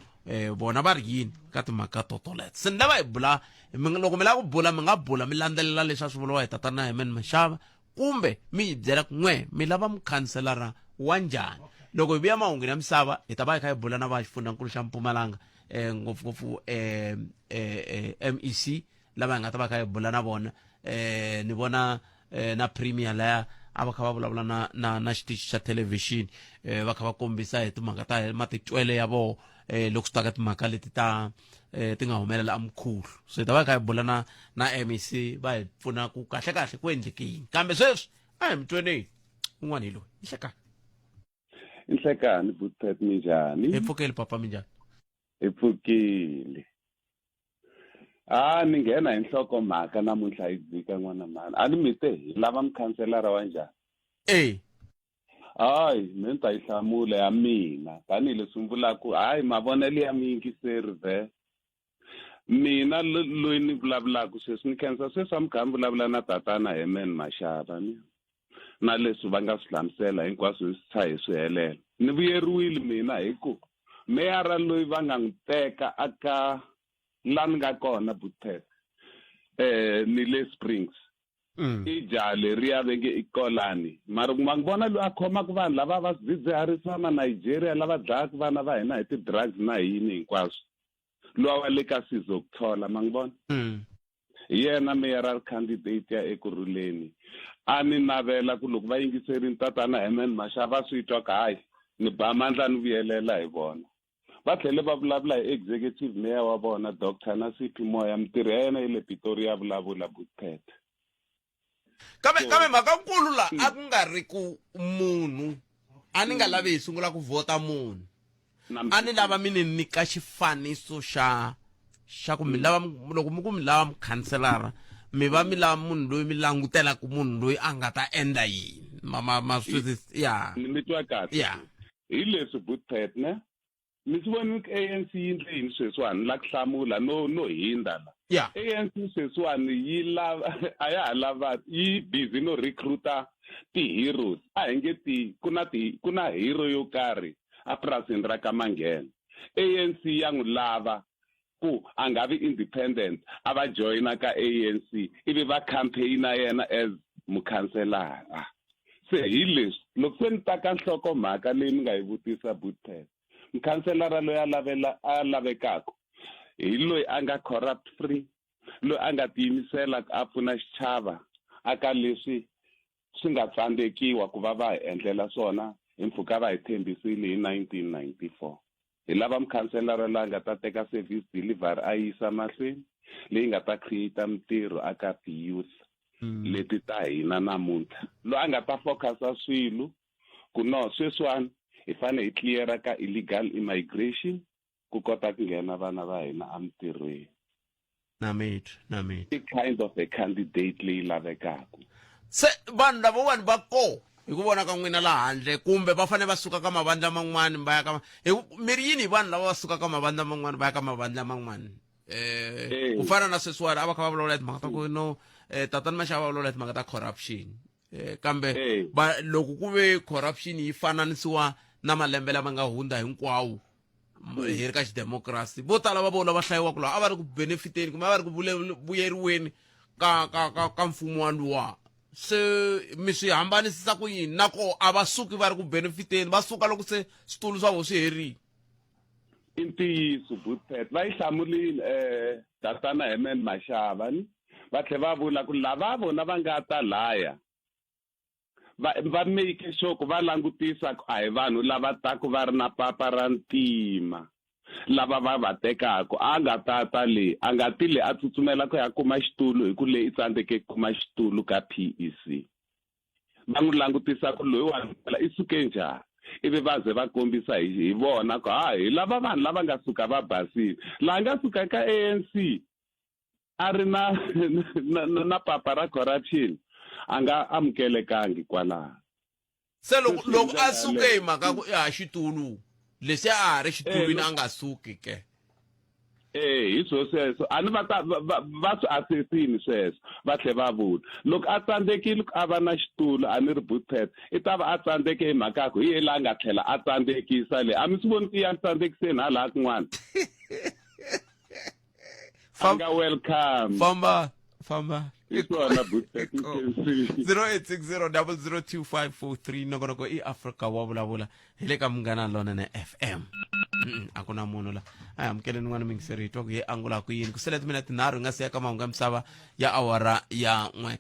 vona va ri yini ka timhaka to toleto. Se ni lava hi bula, loko mi lava ku bula mi nga bula mi landzelela leswi a swi vuriwa hi tatana Herman Mashava, kumbe mi hi byela ku n'we mi lava mukhanselara wa njhani. Loko hi vuya mahungwini ya misava hi ta va hi kha hi bula na va xifundzankulu xa Mpumalanga, ngopfungopfu MEC lava hi nga ta va kha hi bula na vona. Ni vona na premier laya a va kha va vulavula na xitichi xa thelevhixini, va kha va kombisa hi timhaka ta matitwele ya voho loko swi ta ka timhaka leti ta ti nga humelela emkhulu. So hi ta va hi kha hi bula na MEC va hi pfuna ku kahle kahle ku endleke yini. Kambe sweswi a hi mi tweneni un'wana hi loyi nhlekani. Nhlekani Butpet, minjhani? Hi pfukile papa, minjhani? Hi pfukile. Ni nghena hi nhloko mhaka namuntlha hi dzika n'wana mhani. A ni mi te hi lava mukhanselara wa njhani? Hayi, me ni ta yi hlamula ya mina tanihileswi mi vulaka hayi mavonelo ya muyingiseri ve. Mina loyi ni vulavulaka sweswi ni khensa sweswi a mi kha mi vulavula na tatana Herman Mashava ni na leswi va nga swi hlamusela hinkwaswo hi swi tsha hi swi helela. Ni vuyeriwile mina hi ku meyara loyi va nga n'wi teka aka la ni nga kona Butpet ni le Springs. I jaha leriya ve nge i Kolani, mara ma n'wi vona loyi a khomaka vanhu lava va swidzidziharisi va ma Nigeria lava dlayaka vana va hina hi ti-drugs na hi yini hinkwaswo, luwa wa le ka Sizokuthola, ma n'wi vona? Hi yena mayoral candidate ya Ekurhuleni. A ni navela ku loko va yingiserini tatana Herman Mashava swi twa ku hayi ni ba mandla ni vuyelela hi vona. Va tlhele va vulavula hi executive mayor wa vona Doctor Nasiphi Moya, mitirho ya yena yi le Pitori ya vulavula Butpet. Kambe mhaka nkulu la a ku nga ri ku munhu a ni nga lavi hi sungula ku vhota munhu, a ni lava mi ni nyika xifaniso xa ku mi lava, loko mi ku mi lava mukhanselara mi va mi lava munhu loyi mi langutelaka munhu loyi a nga ta endla yini. Ma swi ya ni mi twa kahle. Ya. Hi leswi Butpet ne mi swi vonile ku ANC yi endle yini sweswiwani, ni la ku hlamula no hindza la. ANC sweswiwani yi lava a ya ha lava yi busy no recruiter ti-heroes. A hi nge ti ku na ti ku na hero yo karhi a purasini ra ka Manghena, ANC ya n'wi lava. ku a nga vi independent a va joyina ka ANC ivi va campaigna yena as mukhanselara. Se hi leswi loko se ni ta ka nhlokomhaka leyi mi nga yi vutisa Bootpet, mukhanselara loyi a lavela a lavekaka hi loyi a nga corrupt free, loyi a nga tiyimisela ku a pfuna xichava aka leswi swi nga tsandekiwa ku va va hi endlela swona hi mpfhuka va hi tshembisile hi 1994. Hi lava mukhanselara loyi a nga ta teka service delivery a yisa mahlweni leyi nga ta create mintirho aka ti-youth leti ta hina namuntlha, loyi a nga ta focusa swilo ku no sweswiwani hi fanele hi cleara ka illegal immigration ku kota ku nghena vana va hina emintirhweni. Na mitwa, na mitwa. I kind of a candidate leyi lavekaka. Se vanhu lavawani va ko hi ku vona ka n'wina laha handle, kumbe va fanele va suka ka mavandla man'wani va ya ka hi mi ri yini hi vanhu lava va suka ka mavandla man'wani va ya ka mavandla man'wani? Ku fana na sweswiwani a va kha va vulavula hi timhaka ta ku no tatana Mashava va vulavula hi timhaka ta corruption. Kambe va loko ku ve corruption yi fananisiwa na malembe lama nga hundza hinkwawo hi ri ka xidemokirasi, vo tala va vona va hlayiwaka laha a va ri ku benefiteni kumbe a va ri ku vuyeriweni ka ka ka ka mfumo wa luwa. Se mi swi hambanisisa ku yini na ko a va suki va ri ku benefiteni, va suka loko se switulu swa vona swi herile? I ntiyiso Bootpet, va yi hlamurile tatana Herman Mashava ni va tlhela va vula ku lava vona va nga ta laya va va make sure ku va langutisa ku a hi vanhu lava taku va ri na papa ra ntima lava va va tekaku. A nga tata le a nga ti le a tsutsumela ku ya kuma xitulu hi ku leyi i tsandzeke ku kuma xitulu ka PEC. Va n'wi langutisa ku loyi wa phela i suke njhani, ivi va ze va kombisa hi vona ku ha hi lava vanhu lava nga suka va basile. Laha nga suka ka ANC a ri na na na papa ra corruption a nga amukelekangi kwalaho. Se loko loko a suke hi mhaka ku i ha xitulu lexi a ha ri xitulwini a nga suki ke. Hi swo sweswo a ni va ta va swi assessini sweswo va tlhe va vula loko a tsandzekile ku a va na xitulu a ni ri Bootpet i ta va a tsandzeke hi mhaka ya ku hi ye laha nga tlhela a tsandzekisa le a mi swi voni ku ya tsandzekiseni hala kun'wana. A nga welcome. Famba famba. Hi swona Bootpet, you can see. 0860 002543 nongonoko i Afrika wa vulavula hi le ka Munghana Lonene FM. A ku na munhu la a hi amukeleni n'wana mingiseri hi twa ku ye angula ku yini ku sele timinete tinharhu hi nga siya ka mahungu ya misava ya awara ya n'we.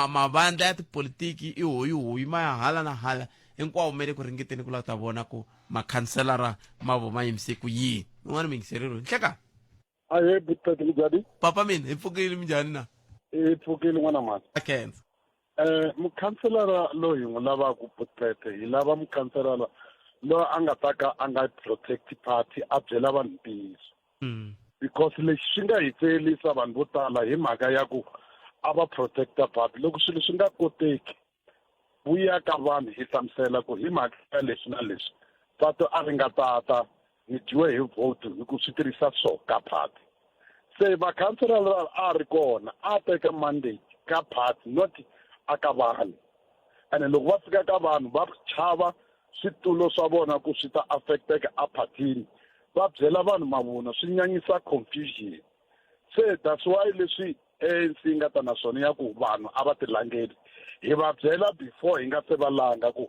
Mavandla ya tipolitiki i hoyihoyi ma ya hala na hala hinkwawo me le ku ringeteni ku lava ta vona ku makhanselara ma vo ma yimise ku yini. N'wana mingiseri loyi nhleka. Ahee Bootpet, minjhani? Papa mina hi pfukile, minjhani na? Hi pfukile n'wana mhani. A khensa. Mukhanselara loyi hi n'wi lavaka Bootpet, hi lava mukhanselara loyi a nga ta ka a nga protect party, a byela vanhu ntiyiso. Because lexi swi nga hi tselisa vanhu vo tala hi mhaka ya ku a va protecta party. Loko swilo swi nga koteki, vuya ka vanhu hi hlamusela ku hi mhaka ya leswi na leswi pato a ri nga tata ni dyiwe hi vote hi ku swi tirhisa so ka party. Se vakhanselara a ri kona a teka mandate ka party, not a ka vanhu. Ene loko va fika ka vanhu va chava switulo swa vona ku swi ta affecteka a partyini, va byela vanhu mavunwa, swi nyanyisa confusion. Se that's why leswi ANC yi nga ta na swona ya ku vanhu a va tilangeli, hi va byela before hi nga se va langa ku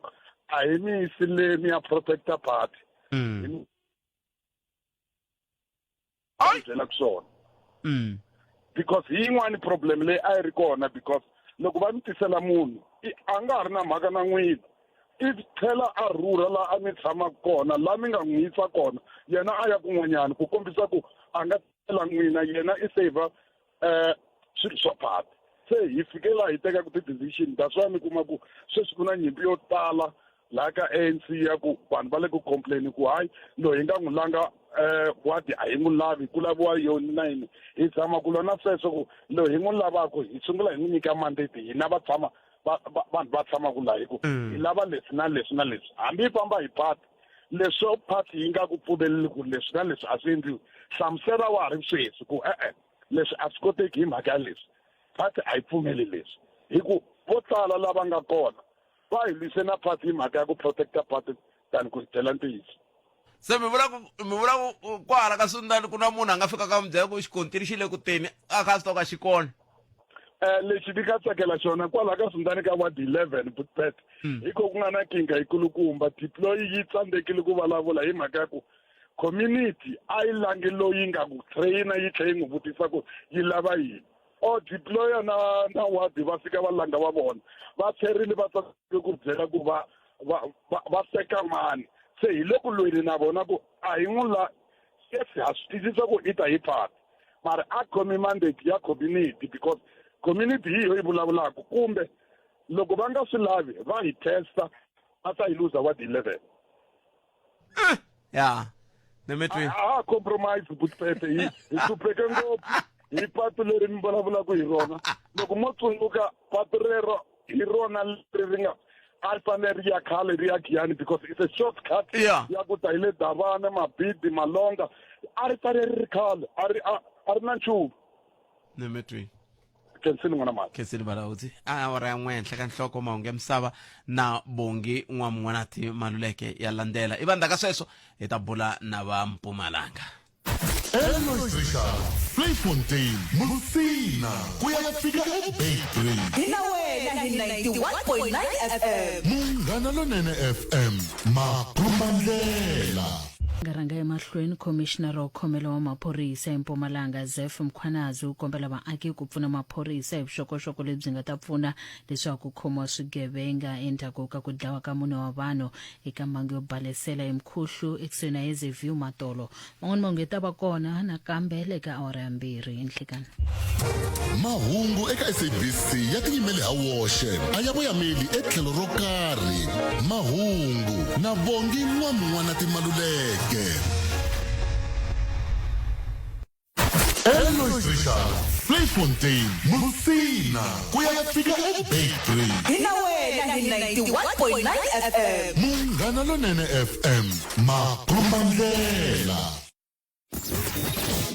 a hi mi yisi le mi ya protecta party. Hi byela ku swona. Because hi yin'wani problem leyi a yi ri kona, because loko va mi tisela munhu a nga ha ri na mhaka na n'wina, i tlhela a rhurha laha a mi tshamaka kona, laha mi nga n'wi yisa kona, yena a ya kun'wanyana ku kombisa ku a nga la n'wina, yena i saver swilo swa party. Se hi fike laha hi tekaka ti-decision, that's why mi kuma ku sweswi ku na nyimpi yo tala laha ka ANC ya ku vanhu va le ku complain ku hayi loyi hi nga n'wi langa wadi a hi n'wi lavi, ku laviwa yoni na yini. Hi zama ku lwa na sweswo ku loyi hi n'wi lavaka hi sungula hi n'wi nyika mandate, hina va tshama vanhu va tshamaka laha hi ku hi lava leswi na leswi na leswi, hambi hi famba hi party leswo party yi nga ku pfumeleli ku leswi na leswi a swi endliwi, hlamusela wa ha ri sweswi ku e-e leswi a swi koteki hi mhaka ya leswi, party a yi pfumeli leswi. Hi ku vo tala lava nga kona va hi lwise na party hi mhaka ya ku protecta party than ku hi byela ntiyiso. Se mi vula ku mi vula ku kwahala ka Sundani ku na munhu a nga fikaka a mi byela ku xikontiri xi le ku teni a kha a swi tiva ku a xi kona. Eh lexi ni nga tsakela xona kwalaha ka Sundani ka ward 11 Boetpet hi ko ku nga na nkingha yikulukumba deploy yi tsandzekile ku vulavula hi mhaka ya ku community a yi langi loyi nga ku trainer yi tlhela yi n'wi vutisa ku yi lava yini or deployer na na ward va fika va langa va vona va tlherile va tsandzeke ku byela ku va va va va seka mani se hi le ku lweni na vona ku a hi n'wi la yes ha swi twisisa ku i ta hi party mara a khomi mandate ya community because community hi yo yi vulavulaka kumbe loko va nga swi lavi va hi testa va ta yi luza ward 11 Ya ni mi twi a ha compromise butpete hi hi hlupheke ngopfu hi patu leri mi vulavulaka hi rona loko mo tsundzuka patu rero hi rona leri ri nga a ri fanele ri ya khale ri ya giyani because it's a short cut Yeah. ya ku ta hi le davana mabidi malonga a ri fanele ri ri khale a ri a a ri na nchumu ni mi twi khensini n'wana mali khensini balaudzi a awara ya n'we henhla ka nhloko mahungu ya misava na bongi n'wamun'wanati maluleke ya landzela i vandla ka sweswo hi ta bula na va mpumalanga Elois Richard, Vleifontein, Musina, ku ya fika eBeitbridge. Hi na wena hi 91.9 FM. Munghana Lonene FM, makombandlela. Nga rhanga emahlweni khomixinara wa khomelo wa maphorisa eMpumalanga Zeph Mkhwanazi u kombela vaaki ku pfuna maphorisa hi vuxokoxoko lebyi nga ta pfuna leswaku ku khomiwa swigevenga endzhaku ka ku dlawa ka mune wa vanhu eka mhangu yo balesela eMkhuhlu ekusuhi na Hazyview matolo. Man'wana mahungu ya ta va kona nakambe le ka awara ya mbirhi nhlikani. Mahungu eka SABC ya tiyimele ha woxe a ya voyameli etlhelo ro karhi. Mahungu na Bongi N'wamun'wana Timaluleke. Elois Richard, Vleifontein, Musina, ku ya fika eBeitbridge. Hi na wena hi 91.9 FM. Munghana Lonene FM, makombandlela.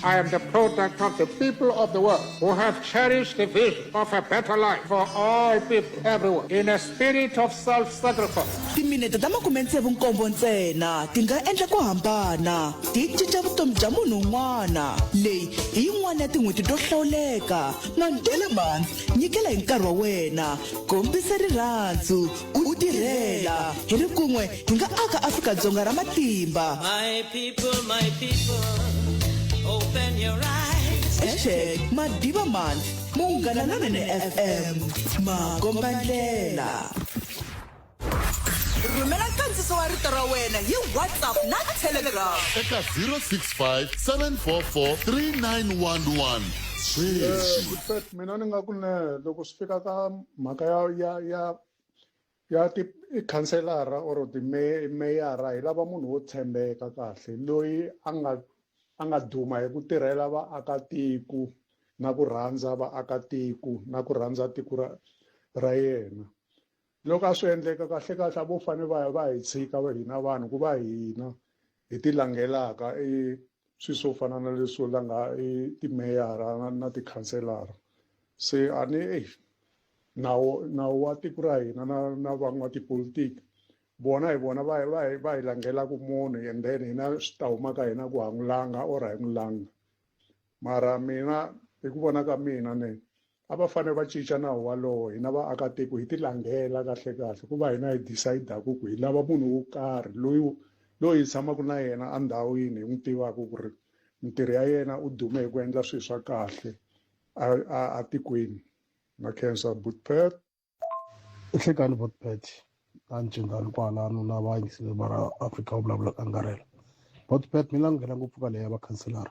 I am the product of the people of the world who have cherished the vision of a better life for all people everywhere in a spirit of self-sacrifice. Timinete ta makumetsevu nkombo ntsena ti nga endla ku hambana, ti cinca vutomi bya munhu un'wana. Leyi hi yin'wana ya tin'hweti to hlawuleka. Mandela Month, nyikela hi nkarhi wa wena, kombisa rirhandzu, u tirhela. Hi ri kun'we hi nga aka Afrika-Dzonga ra matimba. My people, my people, open your eyes. Hashtag Madiba Month, Munghana Lonene FM, makombandlela. Rhumela nkandziso wa rito ra wena hi WhatsApp na Telegram. Eka 065 744 3911 sweswi. Good mina ni nga ku ne loko swi fika ka mhaka ya ya ya ya ti-khanselara or timeyara hi lava munhu wo tshembeka kahle loyi a nga a nga duma hi ku tirhela vaakatiko na ku rhandza vaakatiko na ku rhandza tiko ra ra yena loko a swi endleka kahle kahle a vo fane va ya va hi tshika hina vanhu ku va hina hi ti langelaka i swilo swo fana na leswo langa i timeyara na na tikhanselara se a ni eyi nawu nawu wa tiko ra hina na na van'watipolitiki vona hi vona va va va hi langelaka munhu and then hina swi ta huma ka hina ku ha n'wi langa or a hi n'wi langa mara mina hi ku vona ka mina ne a va fanele va cinca nawu walowo hina vaakatiko hi ti langela kahle kahle ku va hina hi decide-aku ku hi lava munhu wo karhi loyi loyi hi tshamaka na yena endhawini hi n'wi tivaka ku ri mintirho ya yena u dume hi ku endla swilo swa kahle a a atikweni na khensa butpet Nhlekani Botpet a ncingani kwalano na vayingiseri va ra Afrika va vulavula ka angarhela Botpet mina ni nghena ngopfu ka leya vakhanselara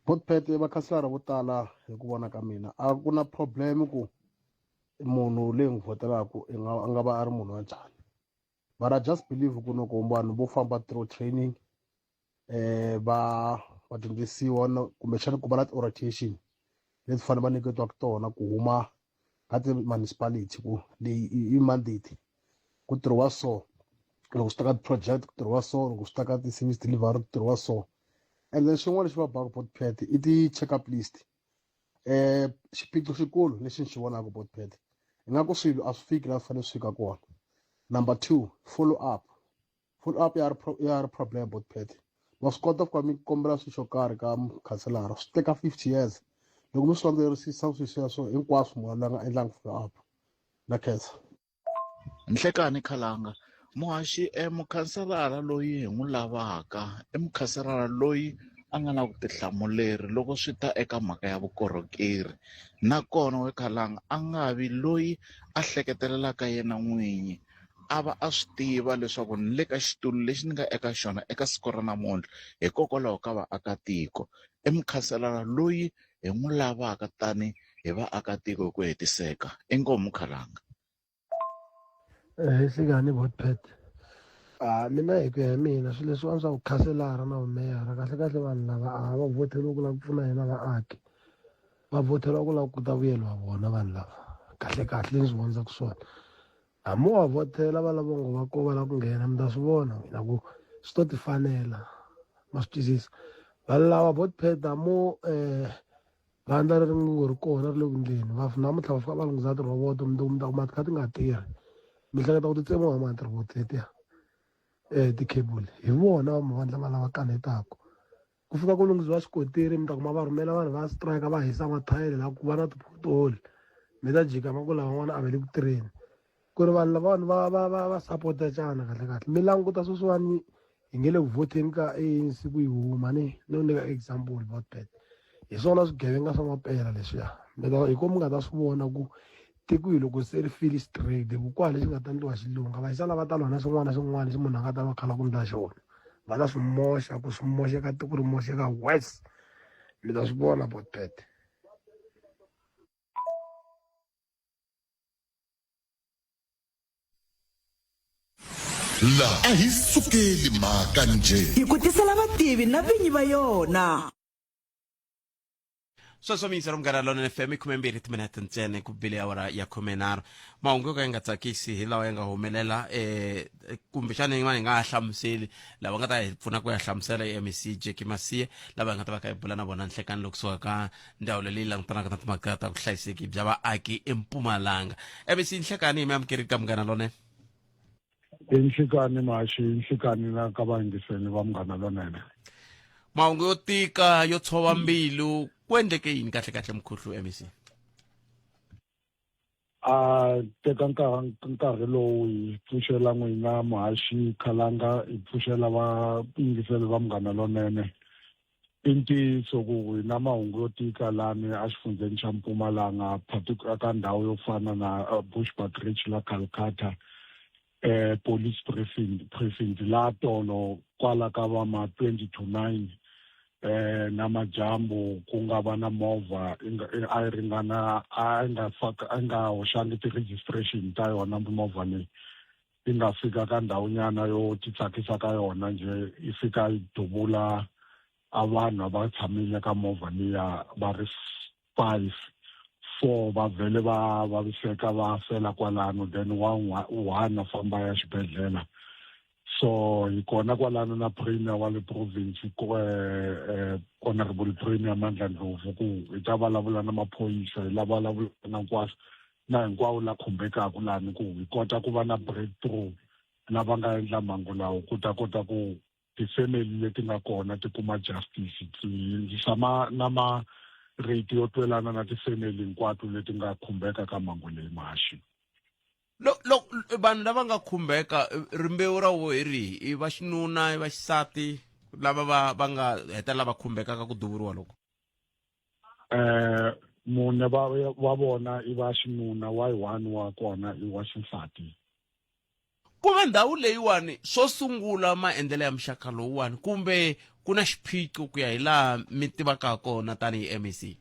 Botpet vakhanselara vo tala hi ku vona ka mina a ku na problem ku munhu leyi n'wi vhotelaku i nga a nga va a ri munhu wa njhani but I just believe ku loko vanhu vo famba through training eh va va dyondzisiwa na kumbexana ku va na ti-orientation leti fanele va nyiketiwaka tona ku huma ka ti-municipality ku leyi i mandate ku tirhiwa so loko swi ta ka ti-project ku tirhiwa so loko swi ta ka ti-service delivery ku tirhiwa so and then xin'wana lexi va baka botpet i ti-check up list eh xiphiqo xikulu lexi ni xi vonaka botpet ingaku swilo a swi fiki laha swi fanele swi fika kona number two follow up. Follow up ya ha ri ya ha ri problem botpet ma swi kota ku va mi kombela swilo xo karhi ka mukhanselara swi teka 50 years loko mi swi landzelerisa swilo sweswo hinkwaswo munhu loyi a nga endlangi follow up na khensa. Nhlekani Khalanga, muhaxi e mukhanselara loyi hi n'wi lavaka i mukhanselara loyi a nga na vutihlamuleri loko swi ta eka mhaka ya vukorhokeri nakona we Khalanga a nga vi loyi a hleketelelaka yena n'winyi a va a swi tiva leswaku ni le ka xitulu lexi ni nga eka xona eka siku ra namuntlha hikokwalaho ka vaakatiko i mukhanselara loyi hi n'wi lavaka tani hi vaakatiko hi ku hetiseka inkomu Khalanga. Nhlikani Botpet a mina hi ku ya hi mina swilo leswiwani swa vukhanselara na vumeyara kahlekahle vanhu lava a va vhotheriwi ku lava ku pfuna hina vaaki va vhotheriwa ku lava ku ta vuyeriwa vona vanhu lava kahlekahle ni swi vonisaka swona hambi wa vhothela va lava ngo va ko va lava ku nghena mi ta swi vona n'wina ku swi to ti fanela ma swi twisisa vanhu lava Botpet mo um Vandla leri ngo ri kona ri le ku ndleni va namuntlha va fika va lunghisa tirhoboto mundzuku mi ta kuma ti kha ti nga tirhi mi hleketa ku ti tsemiwa hi mani tirhoboto letiya um ti-cable hi vona va mavandla ma lava kanetaka ku fika ku lunghisiwa xikotiri mi ta kuma va rhumela vanhu va strike va hisa mathayele la ku va na ti-pothole mi ta jika ma ku lavan'wana a va le ku tirheni ku ri vanhu lavawani va va va va sapota xana kahle kahle mi languta sweswiwani hi nge le ku vhoteni ka ANC ku yi huma ni no nyika example botbet hi swona swigevenga swa mapela leswiya mi ta hi ko mi nga ta swi vona ku tiko hi loko se ri feel straight ku kwala lexi nga ta ndliwa xilunga vayisa lava ta lwa na xin'wana na xin'wana lexi munhu a nga ta va khala ku ndla xona va ta swi moxa ku swi moxeka tiko ri moxeka worse mi ta swi vona botbet. La a hi sukeli mhaka njhe. Hi ku tisela vativi na vinyi va yona. Sweswo mi yingisela Munghana Lonene FM i 12 timinete ntsena ku bile awara ya 13. Mahungu yo ka ya nga tsakisi hi lawa ya nga humelela eh kumbexana yin'wana hi nga ha hlamuseli lava nga ta hi pfuna ku ya hlamusela i MEC Jackie Masie lava hi nga ta va kha hi bula na vona nhlekani loko suka ka ndzawulo leyi langutanaka na timhaka ta vuhlayiseki bya vaaki empumalanga mec nhlekani hi mi amukeri ka Munghana Lonene. I nhlikani Mhaxi, i nhlikani na ka vayingiseli va Munghana Lonene. Mahungu yo tika yo tshova mbilu ku endleke yini kahle kahle mukhuhlu mec? A teka nkarhi nkarhi lowu hi pfuxela n'wina muhaxi Khalanga hi pfuxela vayingiseli va Munghana Lonene. I ntiyiso ku hi na mahungu yo tika lani exifundzheni xa Mpumalanga ka ndhawu yo fana na Bushbuckridge la Calcutta eh police precinct precinct la tolo kwala ka va ma 20 to 9 eh na majambu ku nga va na movha a yi ringana a yi nga faka a yi nga hoxangi ti-registration ta yona movha leyi yi nga fika ka ndhawunyana yo titsakisa ka yona njhe yi fika yi duvula a vanhu a va tshamile ka movha liya va ri 5 4 va vhele va vaviseka va fela kwalano then wa one a famba ya xibedhlele so hi kona kwalano na premier wa le province eh, eh, honorable premier Mandla Ndlovu ku hi ta vulavula na maphorisa hi la vulavula na hinkwaswo na hinkwawo la khumbekaka lani ku hi kota ku va na breakthrough lava nga endla mhangu lawo ku ta kota ku tifamily leti nga kona ti kuma justice ti yisa ma na ma rate yo twelana na tifamily hinkwato leti nga khumbeka ka mhangu leyi muhaxi. Lo, lo, vanhu lava nga khumbeka rimbewu ra wo hi rihi i va xinuna i va xisati lava va va nga hetelela va khumbeka ka ku duvuriwa loko eh mune va va vona i va xinuna wa yi one wa kona i wa xisati. Ku ve ndhawu leyiwani swo sungula maendlelo ya muxaka lowuwani kumbe ku na xiphiqo ku ya hi laha mi tivaka ha kona tanihi MEC?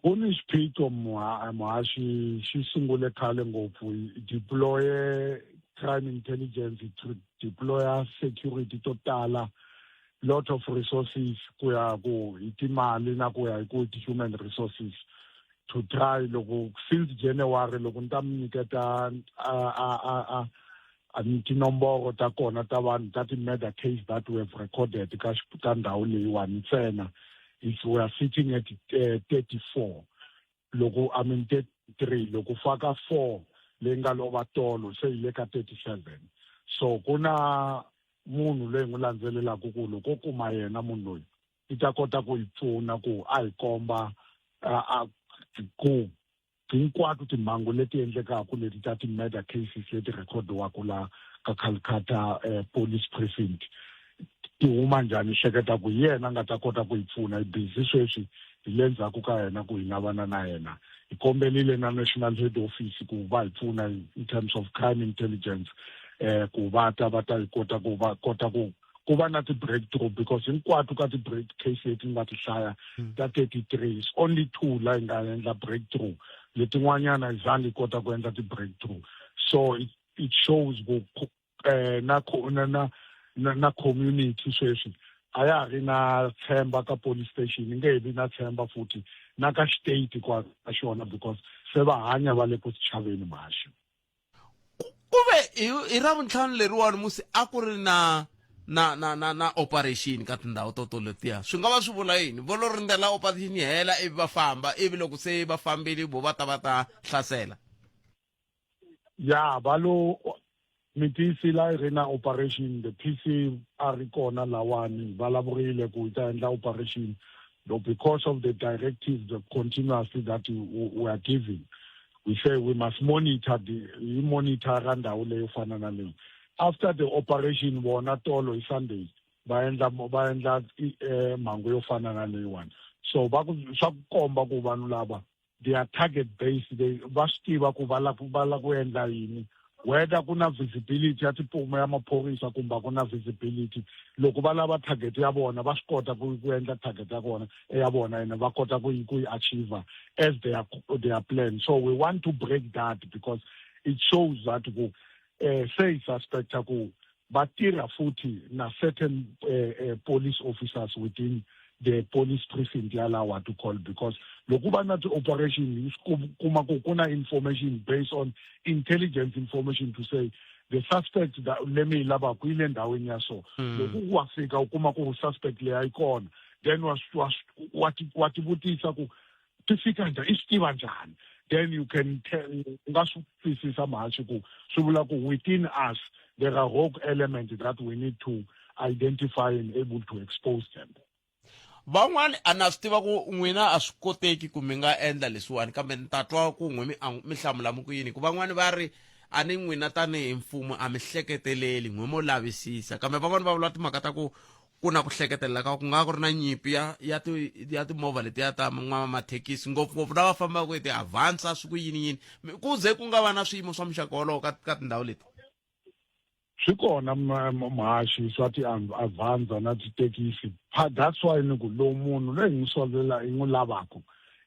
Ku ni xiphiqo muhaxi xi sungule khale ngopfu hi deploye crime intelligence to deploya security to tala lot of resources ku ya ku hi timali na ku ya hi ku ti-human resources to try loko since January loko ni ta mi nyiketa a a a a a tinomboro ta kona ta vanhu ta ti-murder case that we have recorded ka ka ndhawu leyiwani ntsena is we are sitting at 34 loko I mean 33 loko faka 4 leyi nga lova tolo se hi le ka 37. So ku na munhu loyi hi n'wi landzelelaka ku loko ko kuma yena munhu loyi i ta kota ku hi pfuna ku a hi komba a ku hinkwato timhangu leti endlekaka leti ta ti-murder cases leti rhekhodiwaka la ka Calcutta eh, police precinct ti huma njhani hleketa ku hi yena a nga ta kota ku hi pfuna hi busy sweswi hi le ndzhaku ka yena ku hi lavana na yena hi kombelile na national head office ku va hi pfuna in terms of crime intelligence eh ku va ta va ta hi kota ku va kota ku ku va na ti-breakthrough because hinkwato ka ti-break case leti nga ti hlaya hmm. ta 33 is only two la hi nga endla breakthrough letin'wanyana hi zangi hi kota ku endla ti-breakthrough so it, it shows ku eh, na, na, na, na, na community sweswi a ya ha ri na tshemba ka police station yi nge he vi na tshemba futhi na ka state kwa ka xona because se va hanya va le ku chaveni mhaxi ku ve hi ravuntlhanu leriwani musi a ku ri na na na na na operation ka tindhawu to to letiya swi nga va swi vula yini vo lo rindzela operation yi hela ivi va famba ivi loko se va fambile vo va ta va ta hlasela ya va lo mi tiyisile a yi ri na operation the pc a ri kona lawani vulavurile ku yi ta endla operation though because of the directives the continuously that we are giving we say we must monitor the hi monitor ndhawu leyo fana na leyi after the operation vona tolo hi sunday va endla va endla eh, mhangu yo fana na leyiwani so va ku swa ku komba ku vanhu lava they are target based they va swi tiva ku va la va la ku endla yini whether ku na visibility ya tipumu ya maphorisa kumbe ku na visibility loko va lava target ya vona va swi kota ku ku endla target ya kona ya vona ene va kota ku yi ku yi achiever as their their plan so we want to break that because it shows that ku eh se hi suspecta ku va tirha futhi na certain eh, eh, police officers within the police precinct ya la what to call because loko va na ti-operation yi kuma ku ku na information based on intelligence information to say the suspect that le mi yi lavaka yi le ndhawini ya so hmm. loko wa fika u kuma ku suspect leyi a yi kona then wa wa wa tivutisa ku ti fika njhani i swi tiva njhani then you can tell u nga swi twisisa mhaxi ku swi vula ku within us there are rogue elements that we need to identify and able to expose them van'wani a na swi tiva ku n'wina a swi koteki ku mi nga endla leswiwani kambe ni ta twa ku n'we mi mi hlamula mi ku yini ku van'wani va ri a ni n'wina tanihi mfumo a mi hleketeleli n'we mo lavisisa kambe van'wani va vula timhaka ta ku ku na ku hleketelela ka ku nga ku ri na nyimpi ya ya ti ya timovha letiya ta n'wamathekisi ngopfungopfu lava fambaka hi ti-avanza swi ku yini yini ku ze ku nga va na swiyimo swa muxaka wolowo ka ka tindhawu leti swi kona muhaxi swa ti-avanza na tithekisi that's why ni ku lowu munhu loyi hi n'wi solela hi n'wi lavaka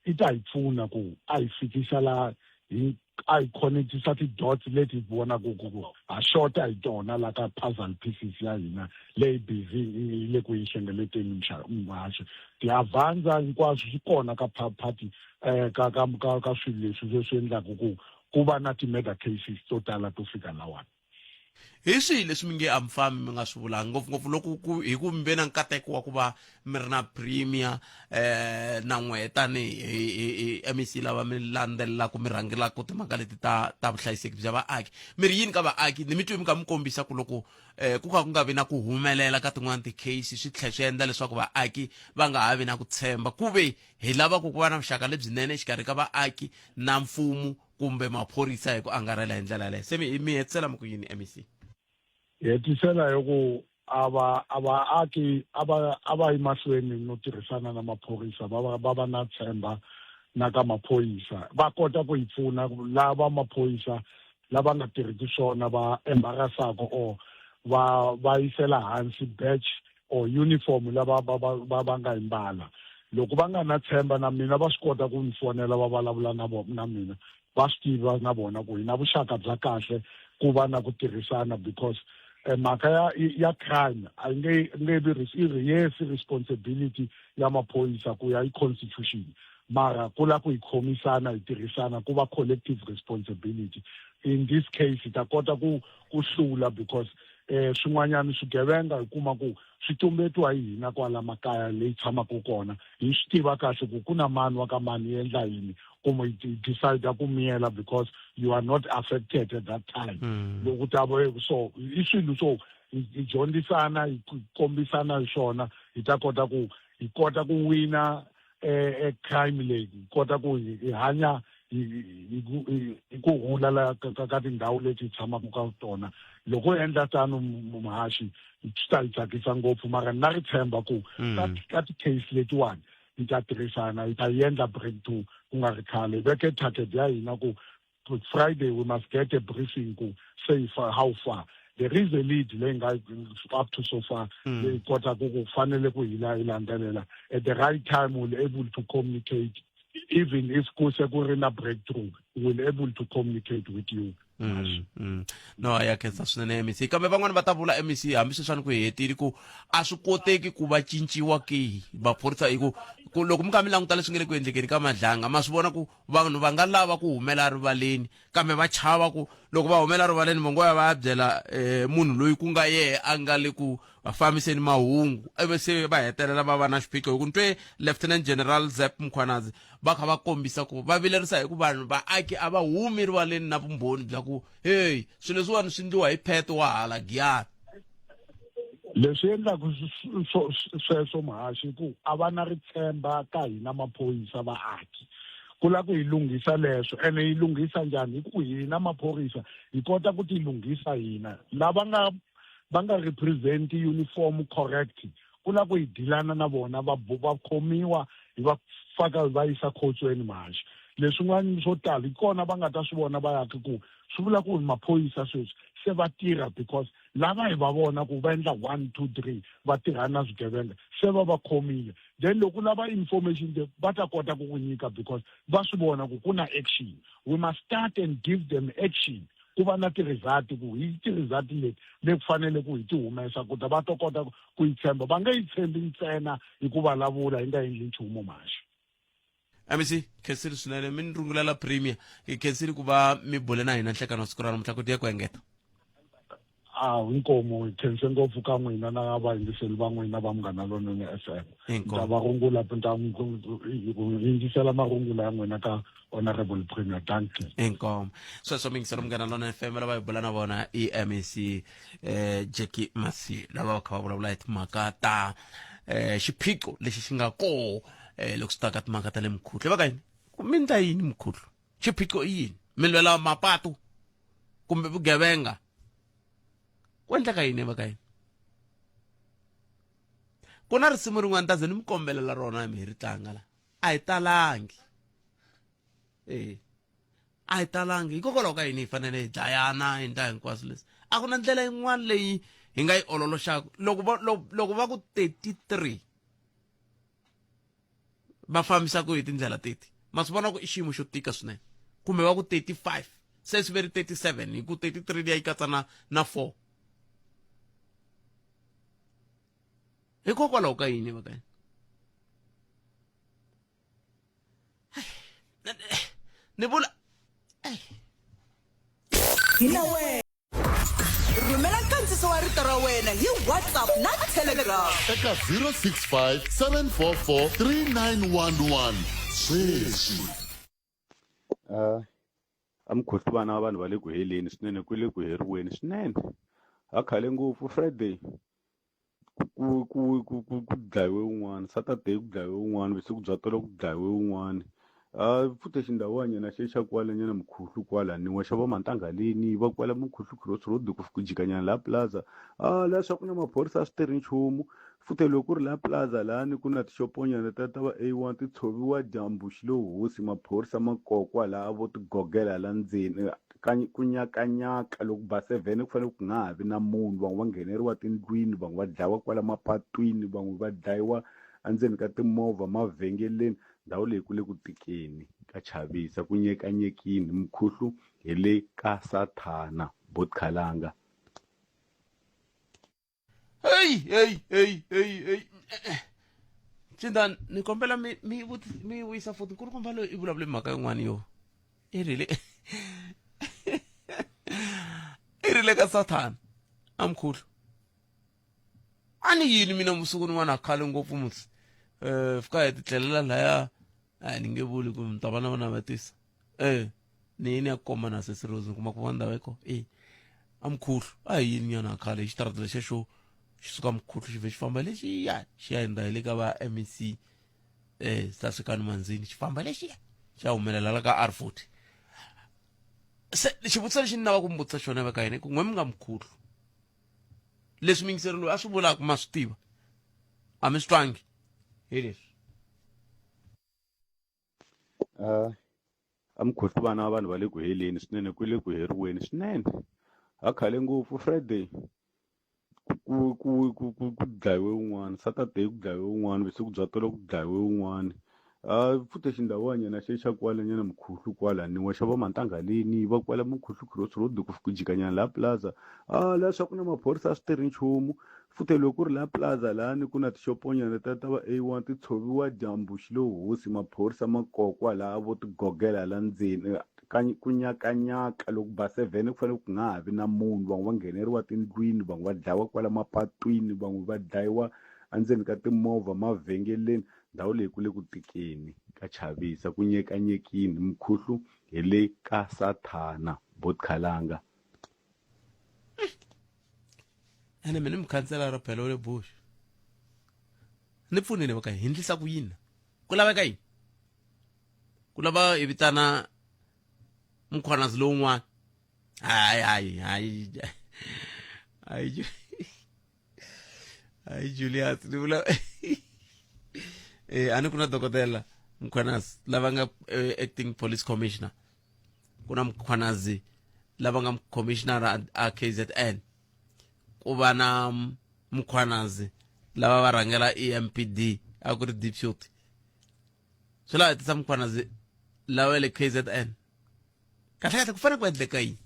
i ta hi pfuna ku a hi fikisa laha hi a hi connectisa ti-dots leti hi vonaka ku ku ha xota hi tona la ka puzzle pieces ya hina leyi busy yi le ku yi hlengeleteni muhaxi ti-avanza hinkwaswo swi kona ka party um ka ka ka ka swilo leswi leswi endlaka ku ku va na ti-murder cases to tala to fika lawani Hi swihi leswi mi nge a mi fambi mi nga swi vulanga ngopfungopfu loko ku hi ku mi ve na nkateko wa ku va mi ri na premier eh na n'wehe tanihi hi MEC lava mi landzelelaka mi rhangelaka timhaka leti ta ta vuhlayiseki bya vaaki mi ri yini ka vaaki ni mi twi mi kha mi kombisa ku loko eh ku ka ku nga vi na ku humelela ka tin'wana ti-case swi tlhela swi endla leswaku vaaki va nga ha vi na ku tshemba ku ve hi lava ku ku va na vuxaka lebyinene exikarhi ka vaaki na mfumo kumbe maphorisa hi ku angarhela hi ndlela yaleyo se mi mi hetisela mi ku yini mec hetisela hi ku a va a vaaki a va a va yi mahlweni no tirhisana na maphorisa va va va va na tshemba na ka maphorisa va kota ku yi pfuna lava maphorisa lava nga tirhiki swona va embarrassaka or va va yisela hansi batch or uniform lava va va va va nga yi mbala loko va nga na tshemba na mina va swi kota ku ni fonela va vulavula na na mina va swi tiva na vona ku hi na vuxaka bya kahle ku va na ku tirhisana because eh, mhaka ya ya crime a yi nge nge vi i yes responsibility ya maphorisa ku ya hi constitution mara ku la ku hi khomisana hi tirhisana ku va collective responsibility in this case hi ta kota ku ku hlula because um swin'wanyana swigevenga hi kuma ku swi tumbetiwa hi hina kwala makaya leyi tshamaka kona hi swi tiva kahle ku ku na mani wa ka mani yi endla yini kumbe hi decide ku miyela because you are not affected at that time loko ta va so i swilo swo hi dyondzisana hi kombisana hi swona hi ta kota ku hi kota ku wina eh, eh crime leyi hi kota ku hi hanya hi ku hula la ka tindhawu leti hi tshamaka ka tona loko hi endla tano muhaxi swi ta hi tsakisa ngopfu mara na ri tshemba ku ka ti-case letiwani hi ta tirhisana hi ta endla breakthrough ku nga ri khale hi veke target ya hina ku Friday we must get a briefing ku say how far there is a lead leyi nga up to so far leyi kotaka ku fanele ku hi la hi landzelela at the right time we'll able to communicate even if ku se ku ri na breakthrough we'll able to communicate with you No ya khensa swinene mec kambe van'wani va ta vula mec hambi sweswiwani ku hi hetile ku a swi koteki ku va cinciwa ke maphorisa hi ku ku loko mi kha mi languta leswi nga le ku endlekeni ka madlanga ma swi vona ku vanhu va nga lava ku humela rivaleni kambe va chava ku loko va humela rivaleni va ngo ya va ya byela um munhu loyi ku nga yehe a nga le ku fambiseni mahungu ivi se va hetelela va va na xiphiqo hi ku ni twe lieutenant general Zep Mkhwanazi va kha va kombisa ku va vilerisa hi ku vanhu vaaki a va humi rivaleni na vumbhoni bya ku heyi swilo leswiwani swi ndliwa hi pheto wa hala giyani leswi endlaka sweswo muhaxi ku a va na ritshemba ka hina maphorisa vaaki ku lava ku hi lunghisa leswo ene yi lunghisa njhani hi ku hina maphorisa hi kota ku ti lunghisa hina lava nga va nga represent uniform correct ku lava ku hi dilana na vona va va khomiwa hi va faka hi va yisa khotsweni mhaxi leswin'wana swo tala hi kona va nga ta swi vona va yaka ku swi vula ku maphorisa sweswi se va tirha because lava hi va vona ku va endla 1 2 3 va tirhana na swigevenga se va va khomile then loko lava information va ta kota ku ku nyika because va swi vona ku ku na action we must start and give them action ku va na ti-result ku hi ti-result leti le ku fanele ku hi ti humesa ku ta va ta kota ku yi tshemba va nge yi tshembi ntsena hi ku vulavula hi nga endli nchumu mhaxi mec khensile swinene mi ni rungulela premier hi khensile ku va mi bule na hina nhlekano wa siku ra namuntlha ku tiya ku engeta a inkomo hi khense ngopfu ka n'wina na vayingiseli va n'wina va munghana lonene f m ni ta va rungula ni ta yingisela marungula ya n'wina ka honorable premier danke inkomo sweswo mi yingisela munghana lonene f m lava hi bula na vona i mec eh, jackie masi lava va kha va vulavula hi timhaka ta eh, xiphiqo lexi xi nga koho eh, loko swi ta ka timhaka ta le mukhuhlu va ka yini mi ndla yini mukhuhlu xiphiqo i yini mi lwela mapatu kumbe vugevenga ku endleka yini va ka yini ku na risimu rin'wana ta ze ni mi kombelela rona mi hi ri tlanga la a hi talangi e a hi talangi hikokwalaho ka yini hi fanele hi dlayana hi ndla hinkwaswo leswi a ku na ndlela yin'wana leyi hi nga yi ololoxaka loko va loko va ku 33 va fambisaka hi tindlela teti ma swi vona ku i xiyimo xo tika swinene kumbe va ku 35 se swi ve ri 37 hi ku 33 liya yi katsa na na 4 hikokwalaho ka yini va ka yini ni vula hi na wena rhumela nkandziso wa rito ra wena hi whatsapp na telegram eka 065 744 3911 sweswi A mukhuhlwana wa vanhu va le ku heleni swinene ku le ku heriweni swinene a khale ngopfu Friday ku ku ku ku ku dlayiwe wun'wana Saturday ku dlayiwe wun'wana vusiku bya tolo ku dlayiwe wun'wana futhi xindhawanyana xi xa kwalanyana mukhuhlu kwalaniwa xa va Mantangaleni va kwala mukhuhlu cross road ku ku jikanyana laha plaza a la swa ku na maphorisa a swi tirhi nchumu futhe loko ku ri laha plaza lahani ku na tixoponyana ta ta va A1 ti tshoviwa dyambu xi lo hosi maphorisa ma koho kwalaya vo ti gogela la ndzeni ka ku nyakanyaka loko ba seven ku fanele ku nga ha vi na munhu van'we va ngheneriwa tindlwini van'we va dlayiwa kwala mapatwini van'we va dlayiwa endzeni ka timovha mavhengeleni ndhawu leyi ku le ku tikeni ka chavisa ku nyekanyekini mukhuhlu hi le ka sathana bot khalanga hey hey hey hey hey cinda ni kombela mi mi mi wisa futhi nkulukumba loyi i vulavule mhaka yin'wana yo i rile i rile ka sathana Amkhulu a ni yini mina vusiku ni khale ngopfu musi um fika hi titlelela laya a ni nge vuli ku mi ta va na va navetisa e ni yini ya komba na sesi Rose ni kuma ku va ndhawu yi kona e amkhulu a hi yini nyana khale hi xitarata lexiya xo xi suka mkhuhlu xi vhe xi famba lexiya xi ya hundza hi le ka va MEC eh Sasekani Manzini xi famba lexiya xi ya humelela la ka R40 se xivutiso lexi ni lavaka ku mi vutisa xona va ka yena i ku n'we mi nga mkhuhlu leswi muyingiseri loyi a swi vulaka ma swi tiva a mi swi twangi hi leswi. A mukhuhlu vana vanhu va le ku heleni swinene ku le ku heriweni swinene a khale ngopfu Friday ku ku ku ku ku dlayiwe wun'wana Saturday ku dlayiwe wun'wana vusiku bya tolo ku dlayiwe wun'wana futhi xindhawanyana xe xa kwalanyana mukhuhlu kwalaniwa xa va Mantangaleni va kwala mukhuhlu crossroad ku ku jikanyana laha plaza a la swa ku na maphorisa a swi tirhi nchumu Futhe loko ku ri la plaza lani ku na tixoponyana ta ta va A1 ti tshoviwa dyambu xi lo hosi maphorisa ma koho kwalaya vo ti gogela la ndzeni ka ku nyakanyaka loko ba seven ku fanele ku nga ha vi na munhu van'we va ngheneriwa tindlwini van'we va dlayiwa kwala mapatwini van'we va dlayiwa endzeni ka timovha mavhengeleni ndhawu leyi ku le ku tikeni ka chavisa ku nyekanyekini mukhuhlu hi le ka sathana bot khalanga. Ene mina mukhanselara phela wa le Bush ni pfunile va ka hi ndlisa ku yini ku laveka yini ku lava hi vitana mkhwanazi lowun'wana hayi hayi hayi hayi hayi Julius ni vula eh ani ku na dokodela mkhwanazi lava nga eh, acting police commissioner ku na mkhwanazi lava nga commissioner a KZN ku va na mkhwanazi lava va rhangela EMPD a ku ri deputy swi lava tisa mkhwanazi lava le KZN kahle kahle ku fanele ku endleka yini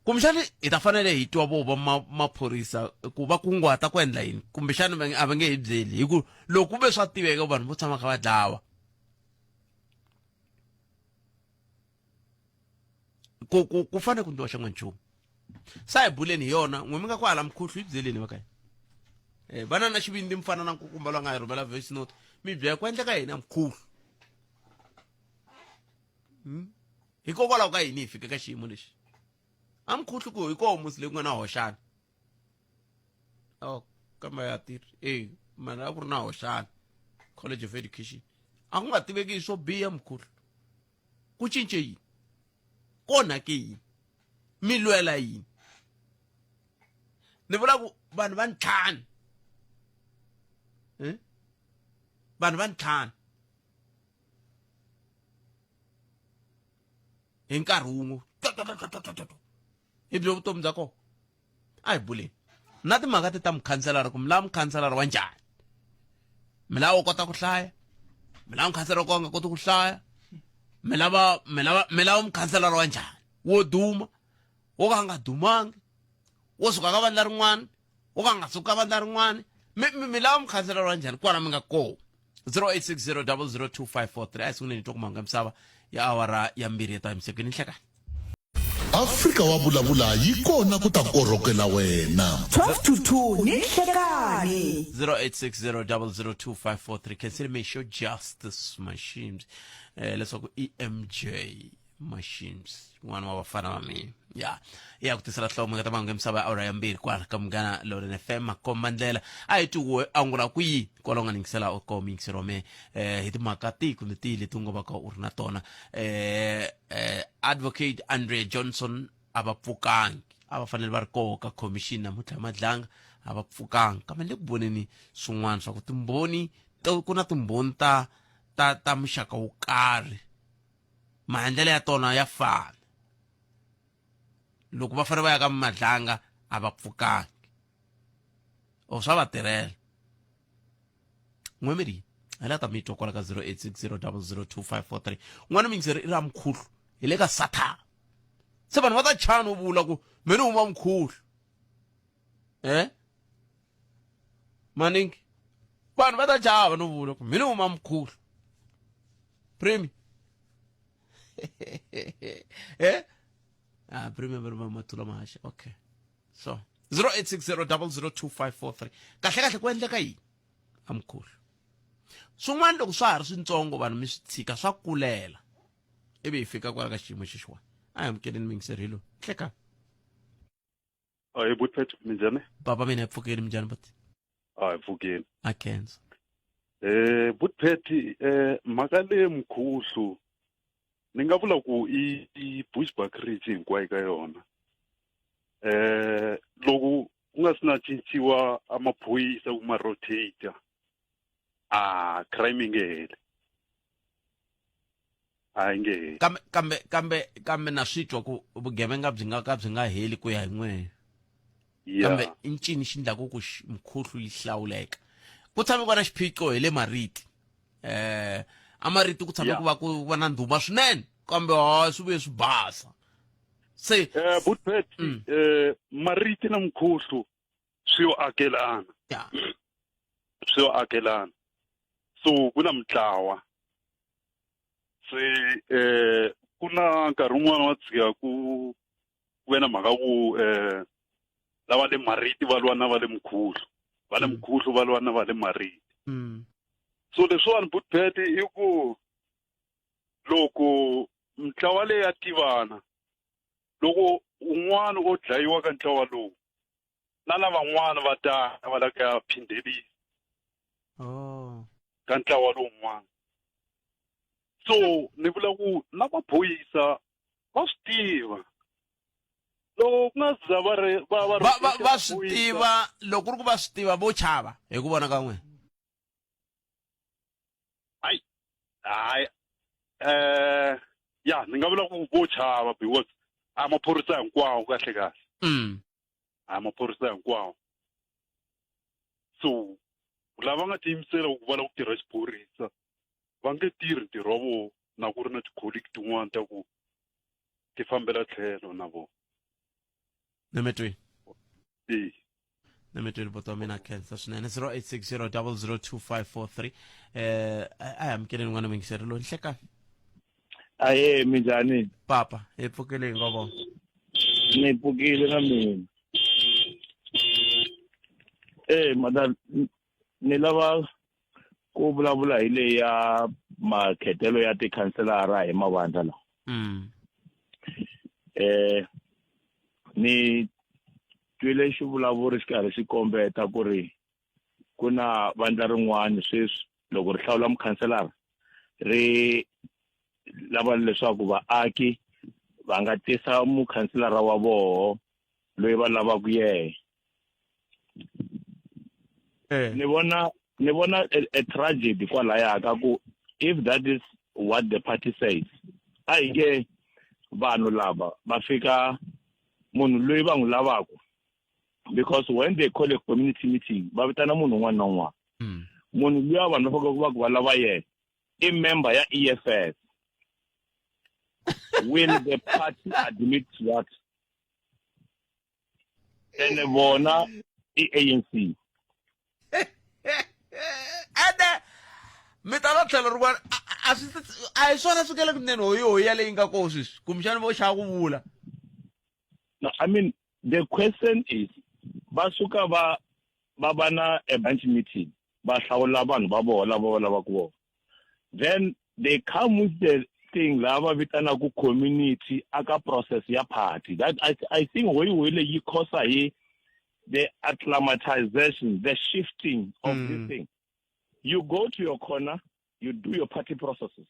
kumbexani hi ta fanele hi twa vo va maphorisa ku va kunguhata ku endla yini kumbexani a va nge hi byeli hi ku loko ku ve swa tiveka vanhu vo tshama kha va dlawa ku ku ku fanele ku ndliwa xan'wanchumu sa hi buleni hi yona n'we mi nga kwala mukhuhlu yi byeleni va ka eh vana na xivindzi mi fana na nkukumba loyi a nga hi rhumela voice note mi byela ku endleka yini a mukhuhlu hmm? hikokwalaho ka yini hi fike ka xiyimo lexi a mukhuhlu ku hi koho musi leyi ku nga na hoxana oh kambe ya tirhi e mana a ku ri na hoxana college of education a ku nga tiveki hi swo biha mukhuhlu ku cince yini ku onhake yini mi lwela yini ni vula ku vanhu va ntlhanu eh? Vanhu va ntlhanu hi nkarhi wun'we hi byo vutomi bya kona a hi buleni na timhaka ti ta mukhanselara ku mi lava mukhanselara wa njhani mi lava wo kota ku hlaya mi lava mukhanselara wo ka nga koti ku hlaya mi lava mi lava mi lava mukhanselara wa njhani wo duma wo ka nga dumangi wo suka ka vandla rin'wana wo ka nga suki ka vandla rin'wana mi mi mi lava mukhanselara wa njhani kwala mi nga koho 0860 002543 a hi sunguleni hi twa ku mahungu ya misava ya awara ya mbirhi ya ta himisekweni nhlekani Afrika wa vulavula yi kona ku ta korhokela wena. 12 to 2 ni nhlekani. 0860002543 khensile mixo justice machines eh, leswaku emj machines n'wana wa vafana va mina ya ya ku tisela hlomo ka mahungu ya misava ya awara ya mbirhi kwala ka munghana Lorena FM makomba ndlela a hi twi angula kwihi kwala u nga ningisela u koho muyingiseri wa mehe eh, hi timhaka tihi kumbe tihi leti u nga vaka u ri na tona eh, eh, advocate Andrea Johnson a va pfukangi a va fanele va ri koho ka commission namuntlha madlanga a va pfukangi kambe le ku voneni swin'wana swa ku timbhoni ku na timbhoni ta ta ta muxaka wo karhi maendlelo ya tona ya fana loko va fanele va ya ka madlanga a va pfukangi o swa va tirhela n'we mi ri hi la ta mi twa kwala ka 0860002543 n'wana mingiseri i ra mukhuhlu hi le ka sathana se vanhu va ta chana u vula ku me ni huma mukhuhlu eh maningi vanhu va ta chava no vula ku me ni huma mukhuhlu premi eh ah premi va ri va mathula mahaxa okay. So 0860002543 kahle kahle ku endleka yini amkhulu swin'wana loko swa ha ri swintsongo vanhu mi swi tshika swa kulela ivi hi fika kwala ka xiyimo xexiwani a hi amukeleni muyingiseri loyi hlekani. Ahee Butpet, minjhani? Papa mina hi pfukile, minjhani buti? A hi pfukile. A khensa. Eh Butpet, eh mhaka leyi mkhuhlu ni nga vula ku i i Bushbuckridge hinkwayo ka yona. Eh loko ku nga si na cinciwa a maphorisa ku ma rotate a crime yi nge heli. A yi nge heli. Kambe kambe kambe kambe na swi twa ku vugevenga byi nga ka byi nga heli ku ya hi n'wehe. Yeah. Kambe i ncini xi ndlaku ku mkhuhlu yi hlawuleka? Ku tshame ku va na xiphiqo hi le Mariti. Eh a Mariti ku tshame ku va ku va na ndhuma swinene kambe hayi swi vuye swi basa. Se eh Butpet eh Mariti na Mkhuhlu swi yo akelana. Yeah. Swi yo akelana. So ku na mintlawa. Se eh ku na nkarhi wun'wana wa tshika ku ku ve na mhaka ku eh lava le Mariti va lwa na va le Mkhuhlu, va le Mkhuhlu va lwa na va le Mariti. So leswiwani Butpet i ku loko mintlawa leyi ya tivana, loko un'wana o dlayiwa ka ntlawa lowu na lavan'wana va ta va lava ku ya phindhelisa ka ntlawa lowun'wana. So ni vula ku na maphorisa va swi tiva loko ku nga za va ri va va Va va va swi tiva loko ku ri ku va swi tiva vo chava hi ku vona ka n'wina. Hayi hayi eh ya ni nga vula ku vo chava because a maphorisa hinkwawo kahle kahle. A maphorisa hinkwawo. So lava nga tiyimisela ku va lava ku tirha xiphorisa va nge tirhi ntirho wa vona na ku ri na ticolleague tin'wana ta ku ti fambela tlhelo na vona. Nemetweni. E. Nemetweni buti wa mina khensa swinene 0860002543 eh a hi amukeleni n'wana muyingiseri loyi nhlekani. Ahee, minjhani? Papa, hi pfukile hi ngo vona. Ni pfukile na mina. Eh madam, ni lava ku vulavula hi leyi ya makhetelo ya tikhanselara hi mavandla lawa. Eh ni twile xivulavuri xi karhi xi kombeta ku ri ku na vandla rin'wana sweswi loko ri hlawula mukhanselara ri lava leswaku vaaki va nga tisa mukhanselara wa voho loyi va lavaka yehe. Ni vona ni vona a tragedy kwalaya ka ku if that is what the party says, a hi nge vanhu lava va fika munhu loyi va n'wi lavaka, because when they call a community meeting va vitana munhu un'wana na un'wana. Munhu luya vanhu va fanele va ku va lava yena i member ya EFF. Will the party admit that? Ene vona i ANC. Ene mi ta va tlhelo rin'wana a swi a hi swona swi nga le kunene hoyihoyi ya leyi nga koho sweswi kumbexana vo xava ku vula. No, I mean the question is va suka va va va na a bunch meeting va hlawula vanhu va vona lava va lavaka vona, then they come with the thing lava va vitanaka community aka process ya party. That I think hoyihoyi leyi yi khosa hi the acclimatization, the shifting of this thing. You go to your corner, you do your party processes,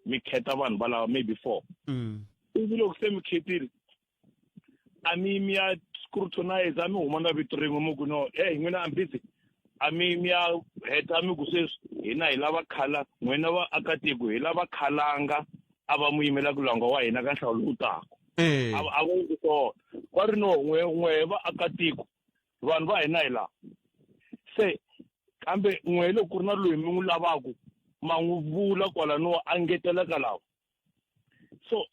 mi khetha vanhu va lava maybe 4. Ivi loko se mi khetile a mi mi ya scrutinize, a mi huma na vito rin'we mi ku no, hey n'wina I'm busy, a mi mi ya heta mi ku sweswi hina hi lava khala n'wina vaakatiko hi lava khalanga a va mu yimela ku langa wa hina ka nhlawulo lowu taka. A a va endli swona va ri no n'we n'we vaakatiko vanhu va hina hi laha se kambe n'we loko ku ri na loyi mi n'wi lavaka ma n'wi vula kwala no a ngeteleka lawa. So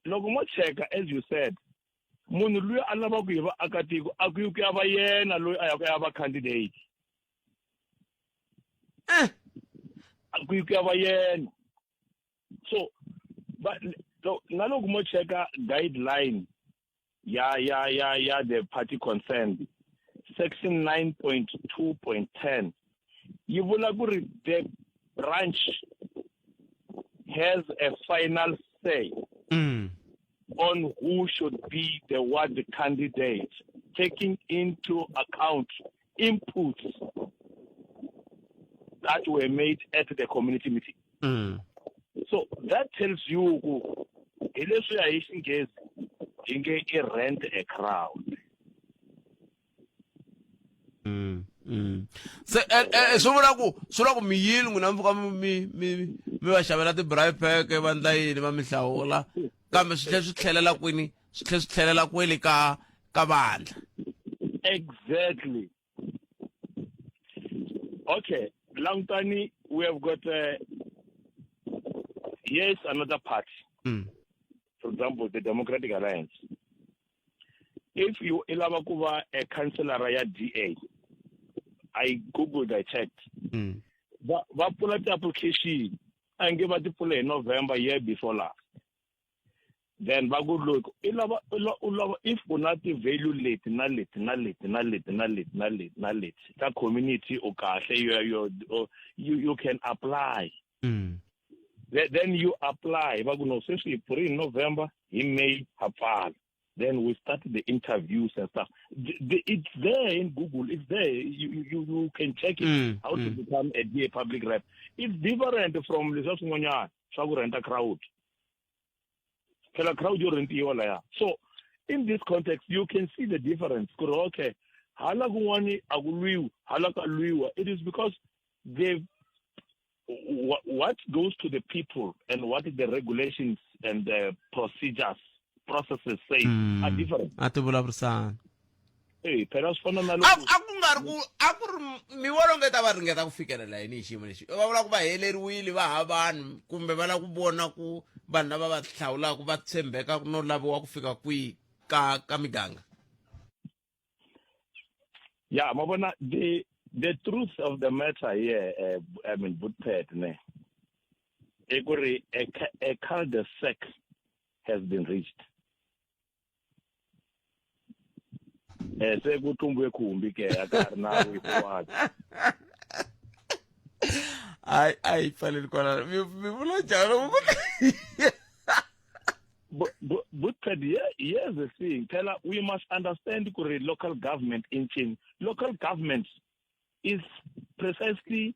loko mo cheka as you said, munhu loyi a lavaka hi vaakatiko a ku yi ku ya va yena loyi a ya ku ya va candidate. A ku yi ku ya va yena. So va, so na loko mo cheka guideline ya ya ya ya the party concerned section 9.2.10 yi vula ku ri the branch has a final say mm. on who should be the ward candidate taking into account inputs that were made at the community meeting mm. so that tells you ku hi leswiya hi xinghezi hi nge i rent a crowd mm, mm. se eh, eh, swi vula ku swi vula ku mi yini n'wina mi pfuka mi mi mi va xavela ti-braai pack va ndla yini va mi hlawula kambe swi tlhela swi tlhelela kwini swi tlhela swi tlhelela kwele ka ka vandla exactly okay langutani we have got uh, here's another party mm. for example the democratic alliance if you i lava ku va a councillor ya da i googled i checked mm. va va pfula ti-application a nge va ti pfule hi november year before last then va ku loko i lava u lava if u na ti-value leti na leti na leti na leti na leti na leti na leti ta community u kahle you, you, you, you can apply mm. then you apply va ku no sweswi hi pfuri hi november hi may ha pfala then we start the interviews and stuff the, the, it's there in google it's there you, you, you can check it mm, how mm. to become a da public rep it's different from leswa swin'wanyana swa ku renta crowd phela crowd yo rentiwa laya so in this context you can see the difference ku ri okay hala kun'wani a ku lwiwi hala ka lwiwa it is because the what goes to the people and what the regulations and the procedures processes say mm. are different a ti vulavurisana Hey, phela swi fana na loko a ku nga ri ku a ku ri mi vona onge ta va ringeta ku fikelela yini hi xiyimo lexi va vula ku va heleriwile va ha vanhu kumbe va lava ku vona ku vanhu lava va hlawulaka va tshembeka no laviwa ku fika kwihi ka ka miganga ya ma vona the the truth of the matter here uh, i mean butpet ne i ku ri a, a cul-de-sac has been reached eh se ku tlumbiwe khumbi ke a ka ha ri na way hayi a yi pfaleli kwalano mi mi vula njhani loko ku but but but here, here's the thing phela we must understand kuri local government in local government is precisely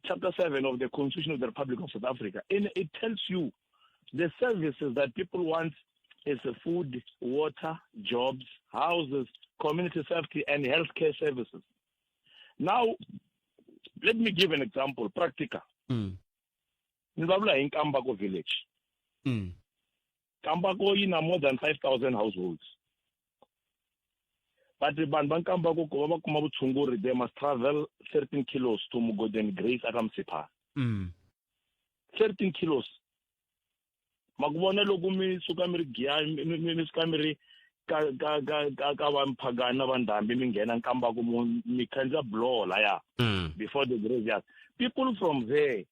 chapter 7 of the constitution of the republic of south africa and it tells you the services that people want is food water jobs houses community safety and healthcare services now let me give an example practical mm. ni vulavula hi nkambako village mm. Nkambako yi na more than 5000 households but vanhu va Nkambako ku va va kuma vutshunguri they must travel 13 kilos to Mugodeni Grace aka Msiphana mm. 13 kilos ma ku vona loko mi suka mi ri Giyani mi suka mi ri ka ka ka ka ka va Mphagani na va Ndhambi mi nghena Nkambako mi khandziya buloho laya mm. before the graveyard people from there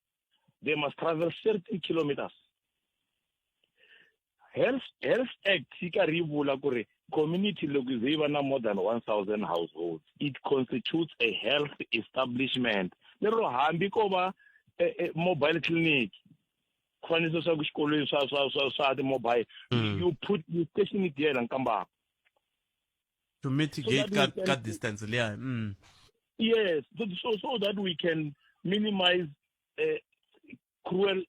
they must travel 13 kilometers health health act yi karhi yi vula ku ri community loko ze yi va na more than 1000 households it constitutes a health establishment lero hambi ko va eh, eh, mobile clinic ku fanisa swa ku xikolweni swa swa swa swa ti-mobile mm. you put you station it there nkambako to mitigate so ka, ka distance liya mm. yes so, so, so that we can minimize uh, cruel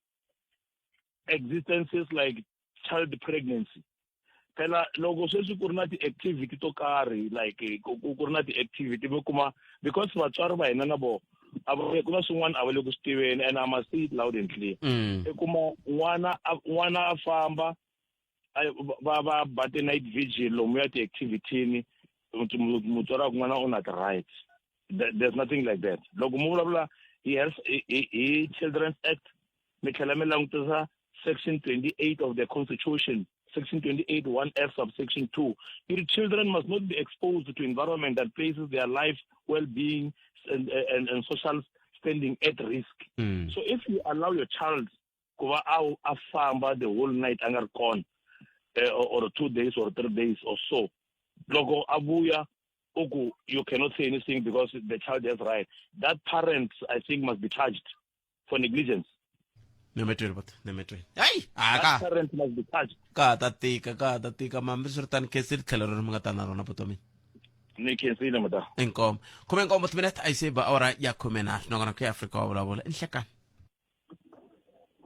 existences like child pregnancy phela loko sweswi ku ri na ti-activity to karhi like ku ri na ti-activity mi kuma because vatswari va hina na vona a va ku na swin'wana a va le ku swi tiveni and I must say it loud and clear mm. i kuma n'wana n'wana a famba va va ba ti-night vigil lomu ya ti-activity-ni mutswari wa ku n'wana u na ti-rights there's nothing like that loko mu vulavula hi health hi children's act mi tlhela mi langutisa section 28 of the constitution section 28 1f subsection 2 your children must not be exposed to environment that places their life well-being and, and, and social standing at risk mm. so if you allow your child ku va a a famba the whole night a nga ri kona eh, or 2 days or 3 days or so loko a vuya u ku you cannot say anything because the child has right that parent i think must be charged for negligence nemetweni bot nemetweni hayi a ka parent must be charged ka ha ta tika ka ha ta tika mambi swi ri tani khensile tlhelo rero mi nga ta na rona buti wa mina ni khensile mata inkomo 17 timinete a yi se ba awara ya 13 nongonoko ya afrika wa vulavula i nhlekani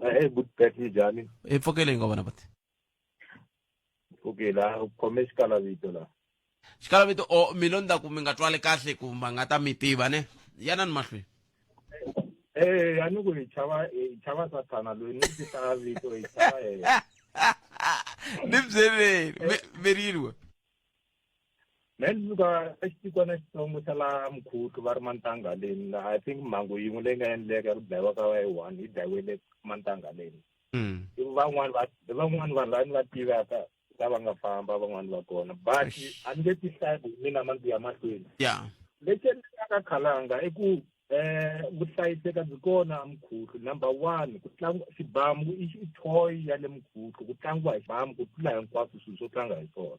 Eh, good pet njhani? hi pfukele hi nga vona buti Okay, la u khome xikalavito la. xikalavito o mi lo nda ku mi nga twali kahle ku va nga ta mi tiva ne yanani mahlweni Eh, a ni ku hi chava hi chava sathana loyi ni tisa vito hi chava yena. ni byeleni mi ri yini we Me ni suka exitikwana xitsongo xa laha Mkhuhlu va ri Mantangaleni laha I think mhangu yin'we leyi nga endleka ya ku dlayiwa ka va yi one yi dlayiwele Mantangaleni. I van'wani va van'wani vanhu lava ni va tivaka lava nga famba van'wani va kona but a ni nge ti hlayi ku mina ma ndzi ya mahlweni. Ya. Lexi endlekaka khalanga i ku eh vuhlayiseka byi kona Mkhuhlu number one ku tlangiwa xibamu i i toy ya le Mkhuhlu ku tlangiwa hi xibamu ku tlula hinkwaswo swilo swo tlanga hi swona.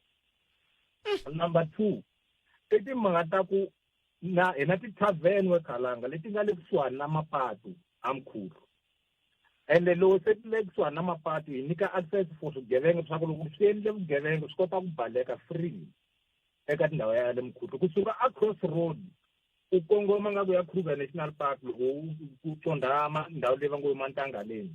Number 2 i timhaka ta ku na hi na ti-tavern we khalanga leti nga le kusuhani na mapatu a Mkhuhlu ende loko se ti le kusuhani na mapatu hi nyika access for swigevenga leswaku loko swi endle vugevenga swi kota ku baleka free eka tindhawu ya le Mkhuhlu kusuka a cross road u kongoma nga ku ya Kruger National Park loko u tsondhama ndhawu leyi va ngo Mantangaleni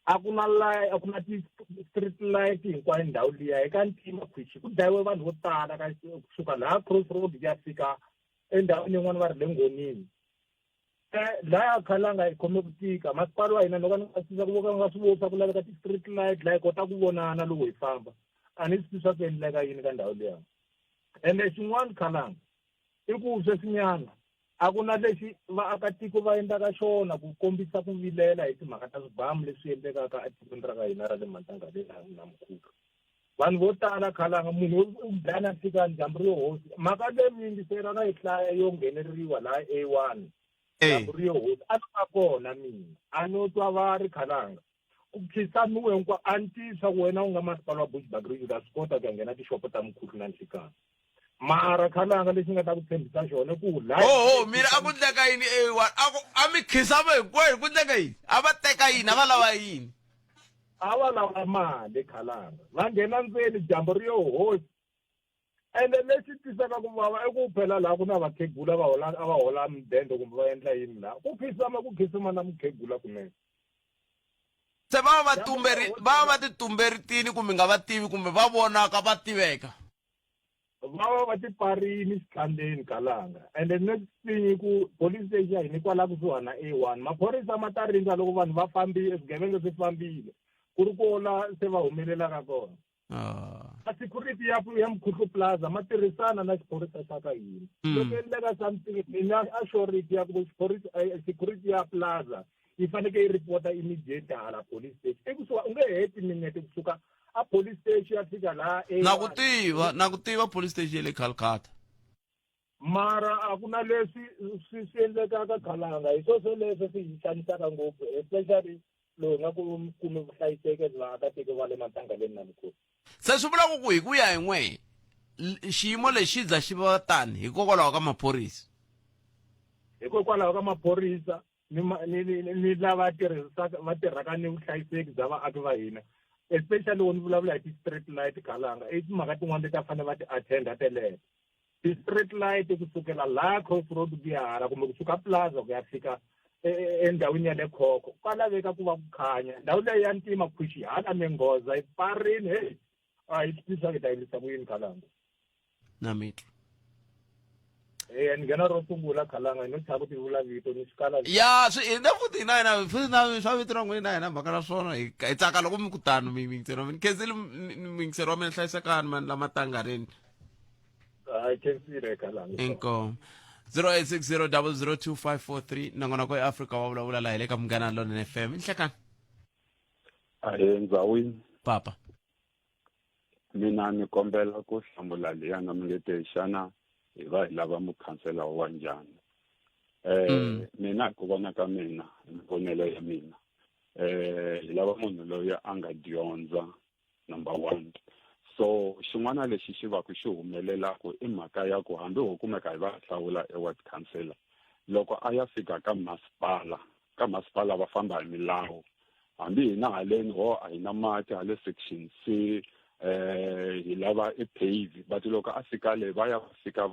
a ku na light a ku na ti-street light hinkwayo ndhawu liya eka ntima khwixi ku dlayiwe vanhu vo tala ka kusuka laha cross road ku ya fika endhawini yin'wana va ri le Ngonini laya khalanga hi khome ku tika masipala wa hina loko ni nga swi ku voka nga swi voni ku laveka ti-street light laha hi kota ku vonana loko hi famba a ni swi tivi swa ku endleka yini ka ndhawu liya ende xin'wana khalanga i ku sweswinyana a ku na lexi vaakatiko va endlaka xona ku kombisa ku vilela hi timhaka ta swibamu leswi endlekaka etikweni ra ka hina ra le Mantangaleni na Mkhuhlu vanhu vo tala khalanga munhu u dlaya na nhlikani dyambu ri yo hosi mhaka leyi mi yingisela na yi hlaya yo ngheneriwa laha A one dyambu ri yo hosi a ni va kona mina a no twa va ri khalanga ku khisamiwe hinkwa a ni tivi swa ku wena u nga masipala wa Bushbuckridge u ta swi kota ku ya nghena tixopo ta Mkhuhlu na nhlikani mara khalanga lexi nga ta ku tshembisa xona ku la oho mina a ku ndleka yini A1 a ku a mi khisama hinkwenu ku ndleka yini a va teka yini a va lava yini a va lava mali khalanga va nghena ndzeni dyambu ri yo hosi ende lexi twisaka ku vava i ku phela laha ku na vakhegula va hola a va hola mudende kumbe va endla yini laha ku khisama ku khisama na mukhegula kunene se va va tumberi va va ti tumberitini kumbe nga va tivi kumbe va vonaka va tiveka va va va ti parini xitlandeni kalanga and the next thing i ku police station ya hina kwala kusuhana na A1 maphorisa ma ta rindza loko vanhu va fambile swigevenga swi fambile ku ri kona se va humelelaka kona a security ya ya Mkhuhlu Plaza ma tirhisana na xiphorisa xa ka hina loko endleka something hi na assurity ya ku xiphorisa security ya plaza yi fanekele yi report immediate hala police station i kusuka u nge heti minete kusuka a police station ya fika laha na ku tiva na ku tiva police station ya le Calcutta mara a ku na leswi swi swi endlekaka khalanga hi swo swoleswo swi hi xanisaka ngopfu especially loko hi nga ku kumi vuhlayiseki as vaakatiko va le Mantangaleni na Mkhuhlu se swi vula ku hi ku ya hi n'we xiyimo lexi za xi va tani hikokwalaho ka maphorisa hikokwalaho ka maphorisa ni ni ni ni lava tirhisaka va tirhaka ni vuhlayiseki bya vaaki va hina especially loko ni vulavula hi ti-street light khalanga i timhaka tin'wana leti a fanele va ti attenda teleto ti-street light kusukela laha cross road ku ya hala kumbe kusuka plaza ku ya fika endhawini ya le khokho ka laveka ku va ku khanya ndhawu leyi ya ntima khuxi hala minghoza yi parini heyi a yi swi tivi swa ku hi ta endlisa ku yini khalanga na mitwa Eh, ni nghena ro sungula khalanga no chava ku ti vula vito ni xikala ya swi hina futhi hina hina futhi na swa vito ra n'wina hina mhaka na swona hi hi tsaka loko mi ku tano mi miyingiseri wa mina khensile miyingiseri wa mina hlayisekani mani lama tangareni hayi khensile khalanga inkomu 0860002543 nongonoko eAfrika wa vulavula laha hi le ka Munghana Lonene FM inhlekani Ahee ndzawini papa mina ni kombela ku hlamula liyana mi nge te xana hi va hi lava mukhansela wa njhani eh mina hi ku vona ka mina hi mavonelo ya mina eh hi lava munhu loyi a nga dyondza number one So xin'wana lexi xi va ku xi humelelaku i mhaka ya ku hambi ho kumeka hi va hlawula e ward councillor, loko a ya fika ka masipala, ka masipala va famba hi milawu. Hambi hina haleni ho a hi na mati hale section C, hi lava e pave, but loko a fika le va ya fika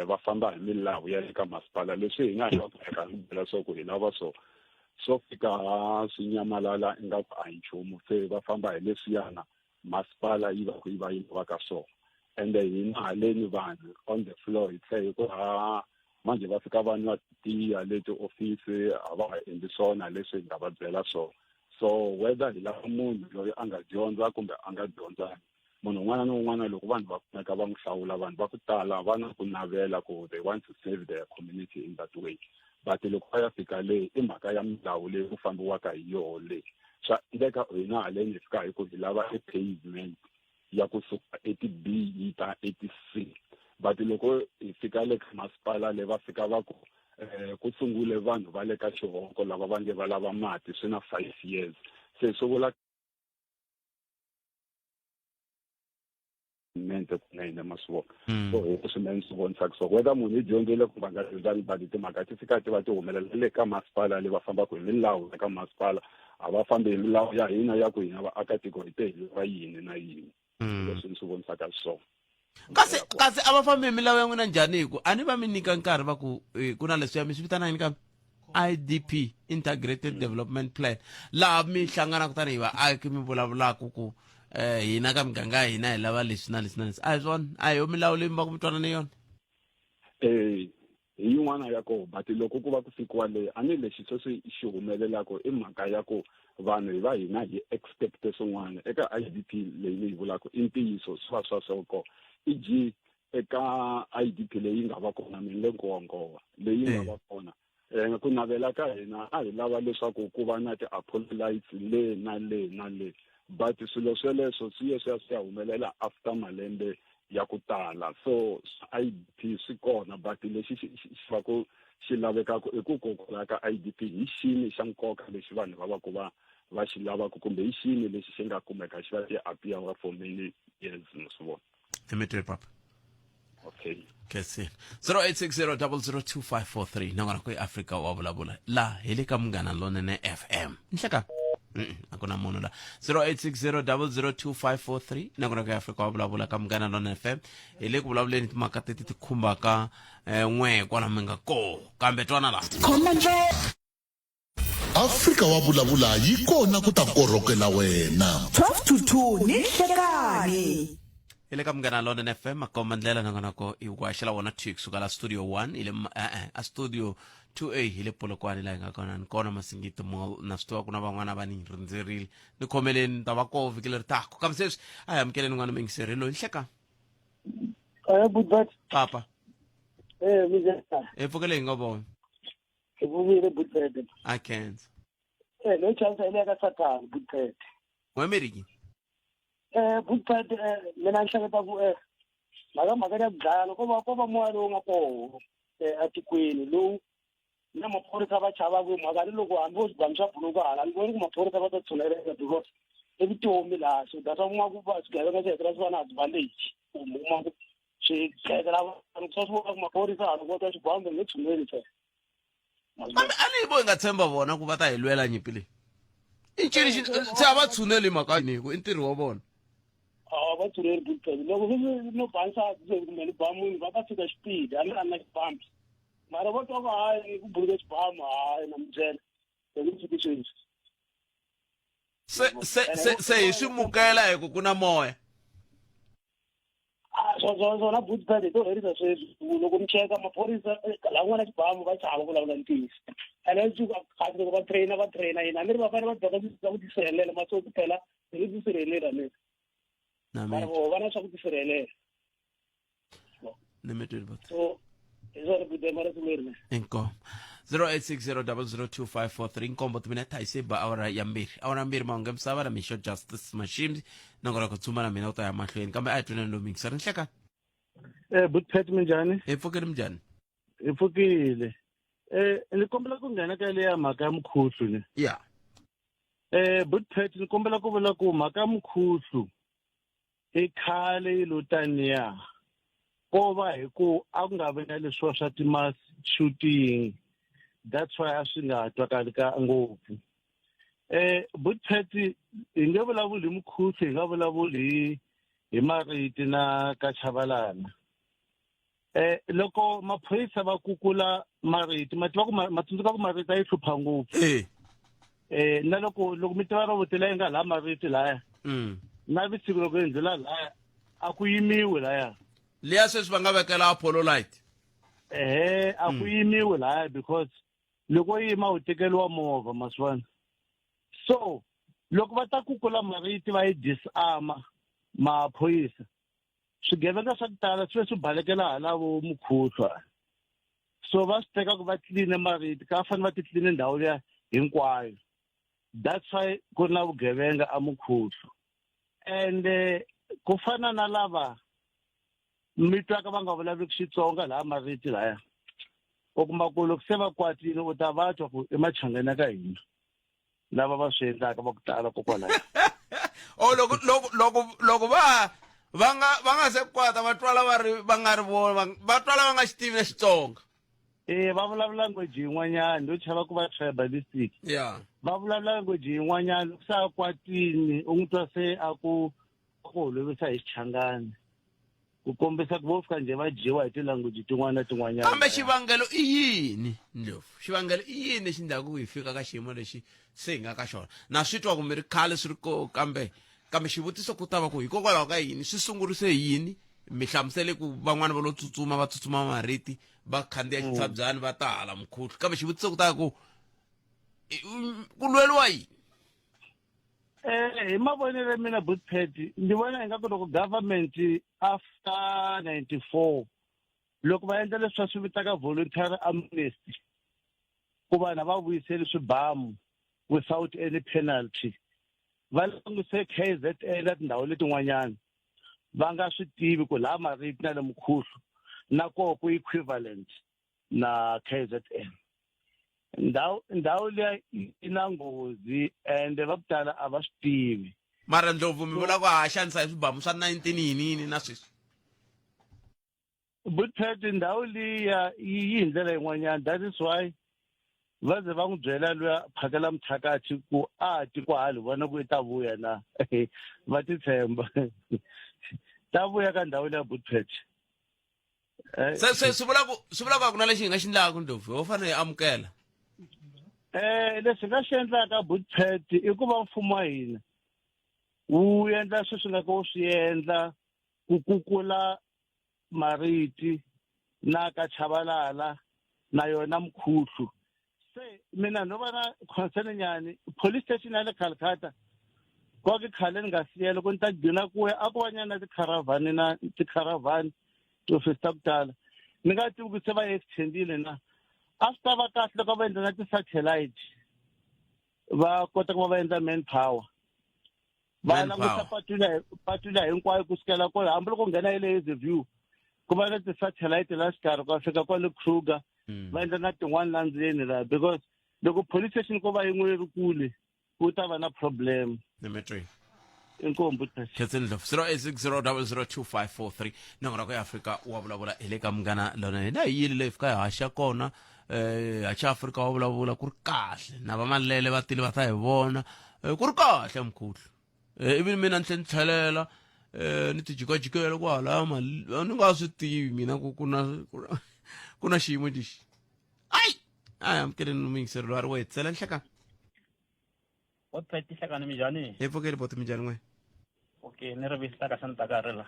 va famba hi milawu ya le ka masipala. Leswi hina hi va kumeka hi byela swa ku hi lava so, swo fika swi nyamalala ingaku a hi nchumu. Se va famba hi leswiyana masipala yi va ku yi va yi lavaka swona. Ende hina haleni vanhu on the floor hi tlhe hi ku ha manje va fika va nwa tiya le tiofisi, a va ha endli swona leswi hi nga va byela swona. So whether hi lava munhu loyi a nga dyondza kumbe a nga dyondzangi, munhu un'wana na un'wana loko vanhu va kumeka va n'wi hlawula, vanhu va ku tala va na ku navela ku they want to save their community in that way. But loko va ya fika le, i mhaka ya milawu leyi ku fambiwaka hi yoho le. Swa endleka hina haleni hi fika hi ku hi lava e pavement ya kusuka eti-B yi ta eti-C, but loko hi fika le ka masipala le va fika va ku ku sungule vanhu va le ka xihoko lava va nge va lava mati swi na 5 years, se swi vula mente kunene ma swi vona. So hi leswi mina ni swi vonisaka so whether munhu i dyondzile kumbe a nga dyondzangi, but timhaka ti fika ti va ti humelela le ka masipala le va fambaka hi milawu ya ka masipala, a va fambi hi milawu ya hina ya ku hina vaakatiko hi te hi lava yini na yini. Leswi ni swi vonisaka swona. Kasi a va fambi hi milawu ya n'wina njhani? Hi ku a ni va mi nyika nkarhi va ku ku na leswiya mi swi vitana yini kambe IDP, Integrated Development Plan, laha mi hlanganaka tanihi vaaki mi vulavulaka ku hina ka miganga ya hina hi lava leswi na leswi na leswi. A hi swona? A hi yo milawu leyi mi va ku mi twanane yona? Hi yin'wana ya koho, but loko ku va ku fikiwa le a ni lexi sweswi xi humelelaka i mhaka ya ku vanhu hi va hina hi expecte swin'wana eka IDP leyi ni yi vulaka. I ntiyiso swi va swa swo ko e.g. eka IDP leyi nga va kona mina le Nkowankowa leyi nga va kona, ku navela ka hina a hi lava leswaku ku va na ti-Apollo lights le na le na le, but swilo sweleswo swi ye swi ya swi ya humelela after malembe ya ku tala. So IDP swi kona, but lexi xi va ku xi lavekaka i ku kokwala ka IDP hi xini xa nkoka lexi vanhu va va ku va va xi lavaka, kumbe hi xini lexi xi nga kumeka xi va xi appear for many years, ma swi vona. Dimitri papa. Okay. Kesi 0860002543 nakona ku Afrika wa vulavula la hi le ka Munghana Lonene FM. Nhleka a ku na munhu la. 0860002543 nakona ku Afrika wa vulavula ka Munghana Lonene FM. Hi le ku vulavuleni timhaka teti ti khumbaka n'we kwala mi nga ko, kambe twana la. Khoma ndlela. Afrika wa vulavula yi kona ku ta korhokela wena. 12 to 2 ni nhlekani. Hi le ka Munghana Lonene FM, makomba ndlela nongonoko i ku haxela wona 2 kusuka la studio 1 hi le a studio 2A hi le Polokwane laha hi nga kona ni kona Masingita Mall. Na swi tiva ku na van'wana va ni rindzerile, ni khomeleni ni ta va koho vhiki leri taka. Kambe sweswi a hi amukeleni n'wana muyingiseri loyi. Nhleka. Budbet. Papa. Minjhani? Hi pfukele hi nga vona. Hi vuyile Budbet. A khensa. Loyi chansa hi le ka Sathana Budbet. N'wameriki. Budbet, mina ni hleketa ku mhaka ya ku dlayana ko va moya lowu nga koho etikweni lowu na maphorisa va chavaka mhaka ni loko hambi vo swibamu swa buluka hala ni voni ku maphorisa va ta tshuneleka because i vutomi laha. So that's why kuma ku va swigevenga swi hetelela swi va na advantage, kumbe kuma ku swi dlayetela vanhu swa swi vona ku maphorisa hala kota swibamu va nge tshuneli phela. Kambe a ni yi vo hi nga tshemba vona ku va ta hi lwela nyimpi leyi. I ncini xi se a va tshuneli mhaka yini? Hi ku i ntirho wa vona. A va tshuneli Budbet. Loko sweswi no ba nsati kumbe ni ba munhu, va ta fika xipidi hambi a ni na xibamu, mara vo twa ku hayi ku buluke xibamu, hayi na mi byela hi nge fiki sweswi. Se hi swi mukela hi ku ku na moya. Swona Budbet, hi to herisa sweswi. Loko mi cheka maphorisa laha ku nga na xibamu va chava ku vulavula ntiyiso, ene swi kahle loko va traina, va traina yini a ni ri va fanele va dyondza swilo swa ku tisirhelela. Matsotsi phela hi nge tisirhelela ni mara voho va na swa ku tisirhelela. Ni mi twile bot. So hi swona Budbet, mara siku Inkomo. 0860002543 nkombo timinete a yi se ba awara ya mbirhi. Awara ya mbirhi mahungu ya misava na Mixo Justice Mashimzi nakona ku tsuma na mina u ta ya mahlweni, kambe a hi twanani lowu mingiseri. Nhleka. Budpet, minjhani? Hi pfukile, minjhani? Hi pfukile. Ni kombela ku nghena ka leya mhaka ya mukhuhlu ni. Ya. Budpet, ni kombela ku vula ku mhaka ya mukhuhlu I khale yi lo taniya ko va hi ku a ku nga vi na leswiwa swa ti-mass shooting that's why a swi nga twakali ka ngopfu eh butpet hi nge vulavuli hi mukhusi hi nga vulavuli hi hi mariti na ka chavalana eh loko maphorisa va kukula mariti ma tiva ku ma tsundzuka ku mariti a yi hlupha ngopfu eh eh na loko loko mi tiva roboto leyi nga laha mariti laya mm. na vusiku loko yi ndlula laya a ku yimiwi laya liya sweswi va nga vekela apollo light ehe a ku yimiwi laya because loko yima u tekeriwa movha maswona so loko va ta kukula mariti va yi disarma maphorisa swigevenga swa ku tala swi ve swi balekela hala vo mukhuhlwa so va swi teka ku va tliline mariti ka fanele va ti tline ndhawu liya hinkwayo that's why ku ri na vugevenga emukhuhlu ende ku fana na lava mi twaka va nga vulavuliki Xitsonga laha mariti laya u kuma ku loko se va kwatile u ta va twa ku i machangani ya ka hina lava va swi endlaka va ku tala kokwalaho o loko loko loko loko va va nga va nga se kwata va twala va ri va nga ri vona va twala va nga xi tivi na Xitsonga e va vulavula language yin'wanyana yo chava ku va tribalistic yeah va vulavula language yin'wanyana loko se a kwatini u n'wi twa se a ku ku holovisa hi Xichangani ku kombisa ku vo fika njhe va dyiwa hi ti-language tin'wana na tin'wanyana kambe xivangelo i yini ndlovu xivangelo i yini lexi endlaku ku hi fika ka xiyimo lexi se hi nga ka xona na swi twa ku mi ri khale swi ri ko kambe kambe xivutiso ku ta va ku hikokwalaho ka yini swi sungurise hi yini mi hlamusele ku van'wana va lo tsutsuma va tsutsuma mariti va khandziya xitshabyani va ta hala mukhuhlu kambe xivutiso ku ta ku ku lweriwa yini Eh, hi mavonelo ya mina Butpet ndzi vona ingaku loko government after 94 loko va endla leswi va swi vitaka voluntary amnesty ku vanhu a va vuyiseli swibamu without any penalty va languse KZN na tindhawu letin'wanyana va nga swi tivi ku laha mariti na le mukhuhlu na koho ku equivalent na KZN ndhawu ndhawu liya yi na nghozi ende va ku tala a va swi tivi mara ndlovu mi vula ku ha xanisa hi swibamu swa 19 yini yini na sweswi Butpet ndhawu liya yi yi hi ndlela yin'wanyana that is why va ze va n'wi byela luya phakela muthakathi ku a ti kwahali vona ku i ta vuya na va ti tshemba ta vuya ka ndhawu liya Butpet Eh, se se swi vula ku swi vula ku a ku na lexi hi nga xi endlaka ndlovu ho fanele hi amukela Eh leswi nga xi endlaka Butpet i ku va mfumo wa hina wu endla sweswi nga ka wu swi endla ku kukula mariti na ka Chabalala na yona mukhuhlu se mina no va na concern nyani police station ya le Calcutta kwa ke khale ni nga siya loko ni ta gcina ku ya a ku va nyana tikharavhani na tikharavhani tiofisi ta ku tala ni nga tivi ku se va extendile na a swi ta va kahle loko va endla na ti-satellite va kota ku va va endla man power va languta patula patula hinkwayo ku sukela kwala hambi loko nghena hi le Hazyview ku va na ti-satellite la xikarhi ku fika kwale Kruger hmm. va endla na tin'wana la ndzeni la because loko police station ko va yin'we yi ri kule ku ta va na problem inkombo Khetsi Ndlovu 0860002543 nomboro ya Afrika wa vulavula hi le ka munghana lonene na hi yini leyi fika hi haxa kona eh haxa Afrika wa vulavula ku ri kahle na va malele va tile va ta hi vona eh, ku ri kahle mkhulu eh, ivi mina ni tlhe ni tlhelela eh ni tijikajikela kwalaya mali ni nga swi tivi mina ku ku na ku na xiyimo lexi ayi a hi amukeleni muyingiseri loyi a ri wo hetisela nhlekani Botpet hlekani minjhani hi pfukeli boti minjhani n'we okay ni ri vihlaka xa ni ta karhi la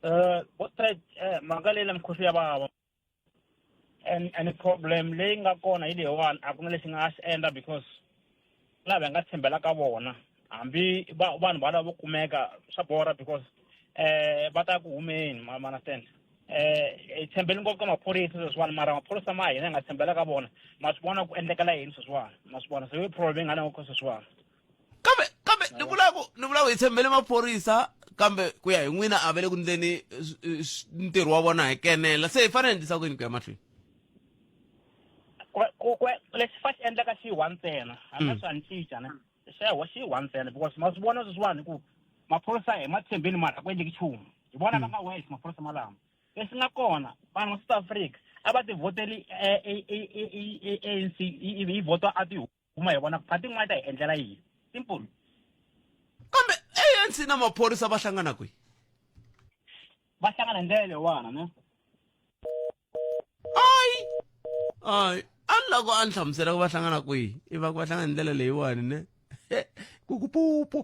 eh Botpet eh mhaka leyi la mikhosi ya vava and and problem leyi nga kona hi leyiwani a ku na lexi nga xi endla because lava hi nga tshembela ka vona hambi va vanhu valavo kumeka swa borha because eh va ta ku humeni ma ma understand eh hi tshembele ngopfu ka maphorisa sweswiwani mara maphorisa ma hina hi nga tshembela ka vona ma swi vona ku endlekela yini sweswiwani ma swi vona se i problem yi nga na ngopfu sweswiwani kambe kambe ni vula ku ni vula ku hi tshembele maphorisa kambe ku ya hi n'wina a va le ku ndleni ntirho wa vona hi kenela se hi fanele hi endlisa ku yini ku ya mahlweni lexi fa xi endleka xi one ntsena hambi swa ni cinca ne xa xi one ntsena because ma swi vona sweswiwani ku Maphorisa hi ma tshembini mara a ku endleki nchumu. Hi vona va nga worse maphorisa malama. Leswi nga kona vanhu va South Africa a va ti vhoteli ANC yi vhota a ti huma hi vona ku phati yin'wana yi ta hi endlela yini. Simple. Kambe ANC na maphorisa va hlangana kwihi? Va hlangana hi ndlela leyiwani ne? Ayi ayi a ni loko a ni hlamusela ku va hlangana kwihi i va ku va hlangana hi ndlela leyiwani ne ku ku pupu.